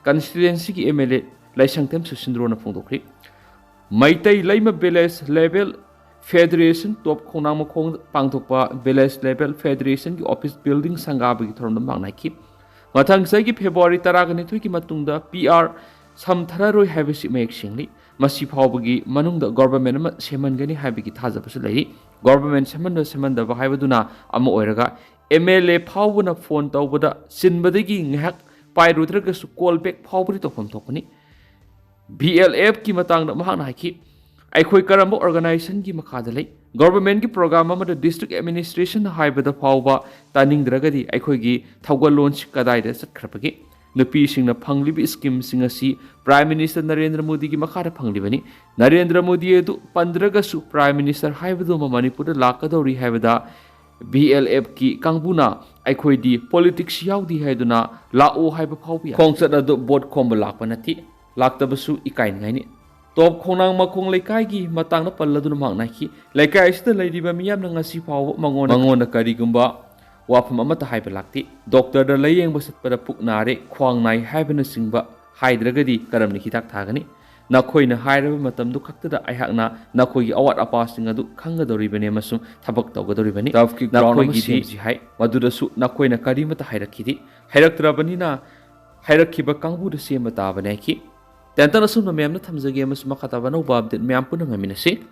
ꯀꯟꯁꯇꯤꯇ꯭ꯋꯦꯟꯁꯤꯒꯤ ꯑꯦꯝ ꯑꯦꯜ ꯑꯦ ꯂꯥꯏꯁꯪꯊꯦꯝ ꯁꯨꯁꯤꯟꯗ꯭ꯔꯣꯅ ꯐꯣꯡꯗꯣꯛꯈ꯭ꯔꯤ꯫ Meitei Leima village level federation Top ꯈꯣꯡꯅꯥꯡ ꯃꯈꯣꯡ ꯄꯥꯡꯊꯣꯛꯄ ꯚꯤꯂꯦꯖ ꯂꯦꯚꯦꯜ ꯐꯦꯗꯔꯦꯁꯟꯒꯤ ꯑꯣꯐꯤꯁ ꯕꯤꯜꯗꯤꯡ ꯁꯪꯒꯥꯕꯒꯤ ꯊꯧꯔꯝꯗ ꯃꯍꯥꯛꯅ ꯍꯥꯏꯈꯤ꯫ ꯃꯊꯪ ꯆꯍꯤꯒꯤ ꯐꯦꯕ꯭ꯔꯨꯋꯥꯔꯤ ꯇꯔꯥꯒ ꯅꯤꯊꯣꯏꯒꯤ ꯃꯇꯨꯡꯗ ꯄꯤ ꯑꯥꯔ ꯁꯝꯊꯔꯔꯣꯏ ꯍꯥꯏꯕꯁꯤ ꯃꯌꯦꯛ ꯁꯦꯡꯂꯤ꯫ ꯃꯁꯤ ꯐꯥꯎꯕꯒꯤ ꯃꯅꯨꯡꯗ ꯒꯣꯚꯔꯟꯃꯦꯟꯠ ꯑꯃ ꯁꯦꯝꯍꯟꯒꯅꯤ ꯍꯥꯏꯕꯒꯤ ꯊꯥꯖꯕꯁꯨ ꯂꯩꯔꯤ꯫ ꯒꯣꯚꯔꯟꯃꯦꯟꯠ ꯁꯦꯝꯍꯟꯕ ꯁꯦꯝꯍꯟꯗꯕ ꯍꯥꯏꯕꯗꯨꯅ ꯑꯃ ꯑꯣꯏꯔꯒ, ꯑꯦꯝ ꯑꯦꯜ ꯑꯦ ꯐꯥꯎꯕꯅ ꯐꯣꯟ ꯇꯧꯕꯗ ꯆꯤꯟꯕꯗꯒꯤ ꯉꯥꯏꯍꯥꯛ ꯄꯥꯏꯔꯨꯗ꯭ꯔꯒꯁꯨ ꯀꯣꯜ ꯕꯦꯛ ꯐꯥꯎꯕꯗꯤ ꯇꯧꯐꯝ ꯊꯣꯛꯄꯅꯤ꯫ ꯚꯤ ꯑꯦꯜ ꯑꯦꯐꯀꯤ ꯃꯇꯥꯡꯗ ꯃꯍꯥꯛꯅ ꯍꯥꯏꯈꯤ, ꯑꯩꯈꯣꯏ ꯀꯔꯝꯕ ꯑꯣꯔꯒꯅꯥꯏꯖꯦꯁꯟꯒꯤ ꯃꯈꯥꯗ ꯂꯩ? ꯒꯣꯚꯔꯟꯃꯦꯟꯠꯀꯤ ꯄ꯭ꯔꯣꯒ꯭ꯔꯥꯝ ꯑꯃꯗ ꯗꯤꯁꯇ꯭ꯔꯤꯛ ꯑꯦꯗꯃꯤꯅꯤꯁꯇ꯭ꯔꯦꯁꯟ ꯍꯥꯏꯕꯗ ꯐꯥꯎꯕ ꯇꯥꯅꯤꯡꯗ꯭ꯔꯒꯗꯤ ꯑꯩꯈꯣꯏꯒꯤ ꯊꯧꯒꯜꯂꯣꯟꯁꯤ ꯀꯗꯥꯏꯗ ꯆꯠꯈ꯭ꯔꯕꯒꯦ? ꯅꯨꯄꯤꯁꯤꯡꯅ ꯐꯪꯂꯤꯕ ꯁ꯭ꯀꯤꯝꯁꯤꯡ ꯑꯁꯤ ꯄ꯭ꯔꯥꯏꯝ ꯃꯤꯅꯤꯁꯇꯔ ꯅꯔꯦꯟꯗ꯭ꯔ ꯃꯣꯗꯤꯒꯤ ꯃꯈꯥꯗ ꯐꯪꯂꯤꯕꯅꯤ꯫ ꯅꯔꯦꯟꯗ꯭ꯔ ꯃꯣꯗꯤ ꯑꯗꯨ ꯄꯟꯗ꯭ꯔꯒꯁꯨ ꯄ꯭ꯔꯥꯏꯝ ꯃꯤꯅꯤꯁꯇꯔ ꯍꯥꯏꯕꯗꯨꯃ ꯃꯅꯤꯄꯨꯔꯗ ꯂꯥꯛꯀꯗꯧꯔꯤ ꯍꯥꯏꯕꯗ ꯚꯤ ꯑꯦꯜ ꯑꯦꯐꯀꯤ ꯀꯥꯡꯕꯨꯅ ꯑꯩꯈꯣꯏꯗꯤ ꯄꯣꯂꯤꯇꯤꯛꯁ ꯌꯥꯎꯗꯦ ꯍꯥꯏꯗꯨꯅ ꯂꯥꯛꯑꯣ ꯍꯥꯏꯕ ꯐꯥꯎꯕ ꯌꯥꯏ꯫ ꯈꯣꯡꯆꯠ ꯑꯗꯨ ꯚꯣꯠ ꯈꯣꯝꯕ ꯂꯥꯛꯄ ꯅꯠꯇꯦ, ꯂꯥꯛꯇꯕꯁꯨ ꯏꯀꯥꯏꯅꯤꯡꯉꯥꯏꯅꯤ꯫ ꯇꯣꯞ ꯈꯣꯡꯅꯥꯡ ꯃꯈꯣꯡ ꯂꯩꯀꯥꯏꯒꯤ ꯃꯇꯥꯡꯗ ꯄꯜꯂꯗꯨꯅ ꯃꯍꯥꯛꯅ ꯍꯥꯏꯈꯤ, ꯂꯩꯀꯥꯏ ꯑꯁꯤꯗ ꯂꯩꯔꯤꯕ ꯃꯤꯌꯥꯝꯅ ꯉꯁꯤ ꯐꯥꯎꯕ ꯃꯉꯣꯟꯗ, ꯃꯉꯣꯟꯗ ꯀꯔꯤꯒꯨꯝꯕ ꯋꯥꯐꯝ ꯑꯃꯠꯇ ꯍꯥꯏꯕ ꯂꯥꯛꯇꯦ꯫ ꯗꯣꯛꯇꯔꯗ ꯂꯥꯌꯦꯡꯕ ꯆꯠꯄꯗ ꯄꯨꯛ ꯅꯥꯔꯦ, ꯈ꯭ꯋꯥꯡ ꯅꯥꯏ ꯍꯥꯏꯕꯅꯆꯤꯡꯕ ꯍꯥꯏꯗ꯭ꯔꯒꯗꯤ ꯀꯔꯝꯅ ꯍꯤꯗꯥꯛ ꯊꯥꯒꯅꯤ? ꯅꯈꯣꯏꯅ ꯍꯥꯏꯔꯕ ꯃꯇꯝꯗꯨ ꯈꯛꯇꯗ ꯑꯩꯍꯥꯛꯅ ꯅꯈꯣꯏꯒꯤ ꯑꯋꯥꯠ ꯑꯄꯥꯁꯤꯡ ꯑꯗꯨ ꯈꯪꯒꯗꯧꯔꯤꯕꯅꯤ ꯑꯃꯁꯨꯡ ꯊꯕꯛ ꯇꯧꯒꯗꯧꯔꯤꯕꯅꯤ꯫ ꯇꯔꯐꯀꯤ ꯒ꯭ꯔꯥꯎꯟ ꯑꯃ ꯅꯈꯣꯏꯒꯤꯗꯤ ꯁꯦꯝꯁꯤ ꯍꯥꯏ, ꯃꯗꯨꯗꯁꯨ ꯅꯈꯣꯏꯅ ꯀꯔꯤꯃꯠꯇ ꯍꯥꯏꯔꯛꯈꯤꯗꯦ꯫ ꯍꯥꯏꯔꯛꯇ꯭ꯔꯕꯅꯤꯅ ꯍꯥꯏꯔꯛꯈꯤꯕ ꯀꯥꯡꯕꯨꯗ ꯁꯦꯝꯕ ꯇꯥꯕꯅꯤ ꯍꯥꯏꯈꯤ꯫ ꯇꯦꯟꯇꯟ ꯑꯁꯨꯝꯅ ꯃꯌꯥꯝꯅ ꯊꯝꯖꯒꯦ ꯑꯃꯁꯨꯡ ꯃꯈꯥ ꯇꯥꯕ ꯑꯅꯧꯕ ꯑꯞꯗꯦꯠ ꯃꯌꯥꯝ ꯄꯨꯟꯅ ꯉꯥꯏꯃꯤꯟꯅꯁꯤ꯫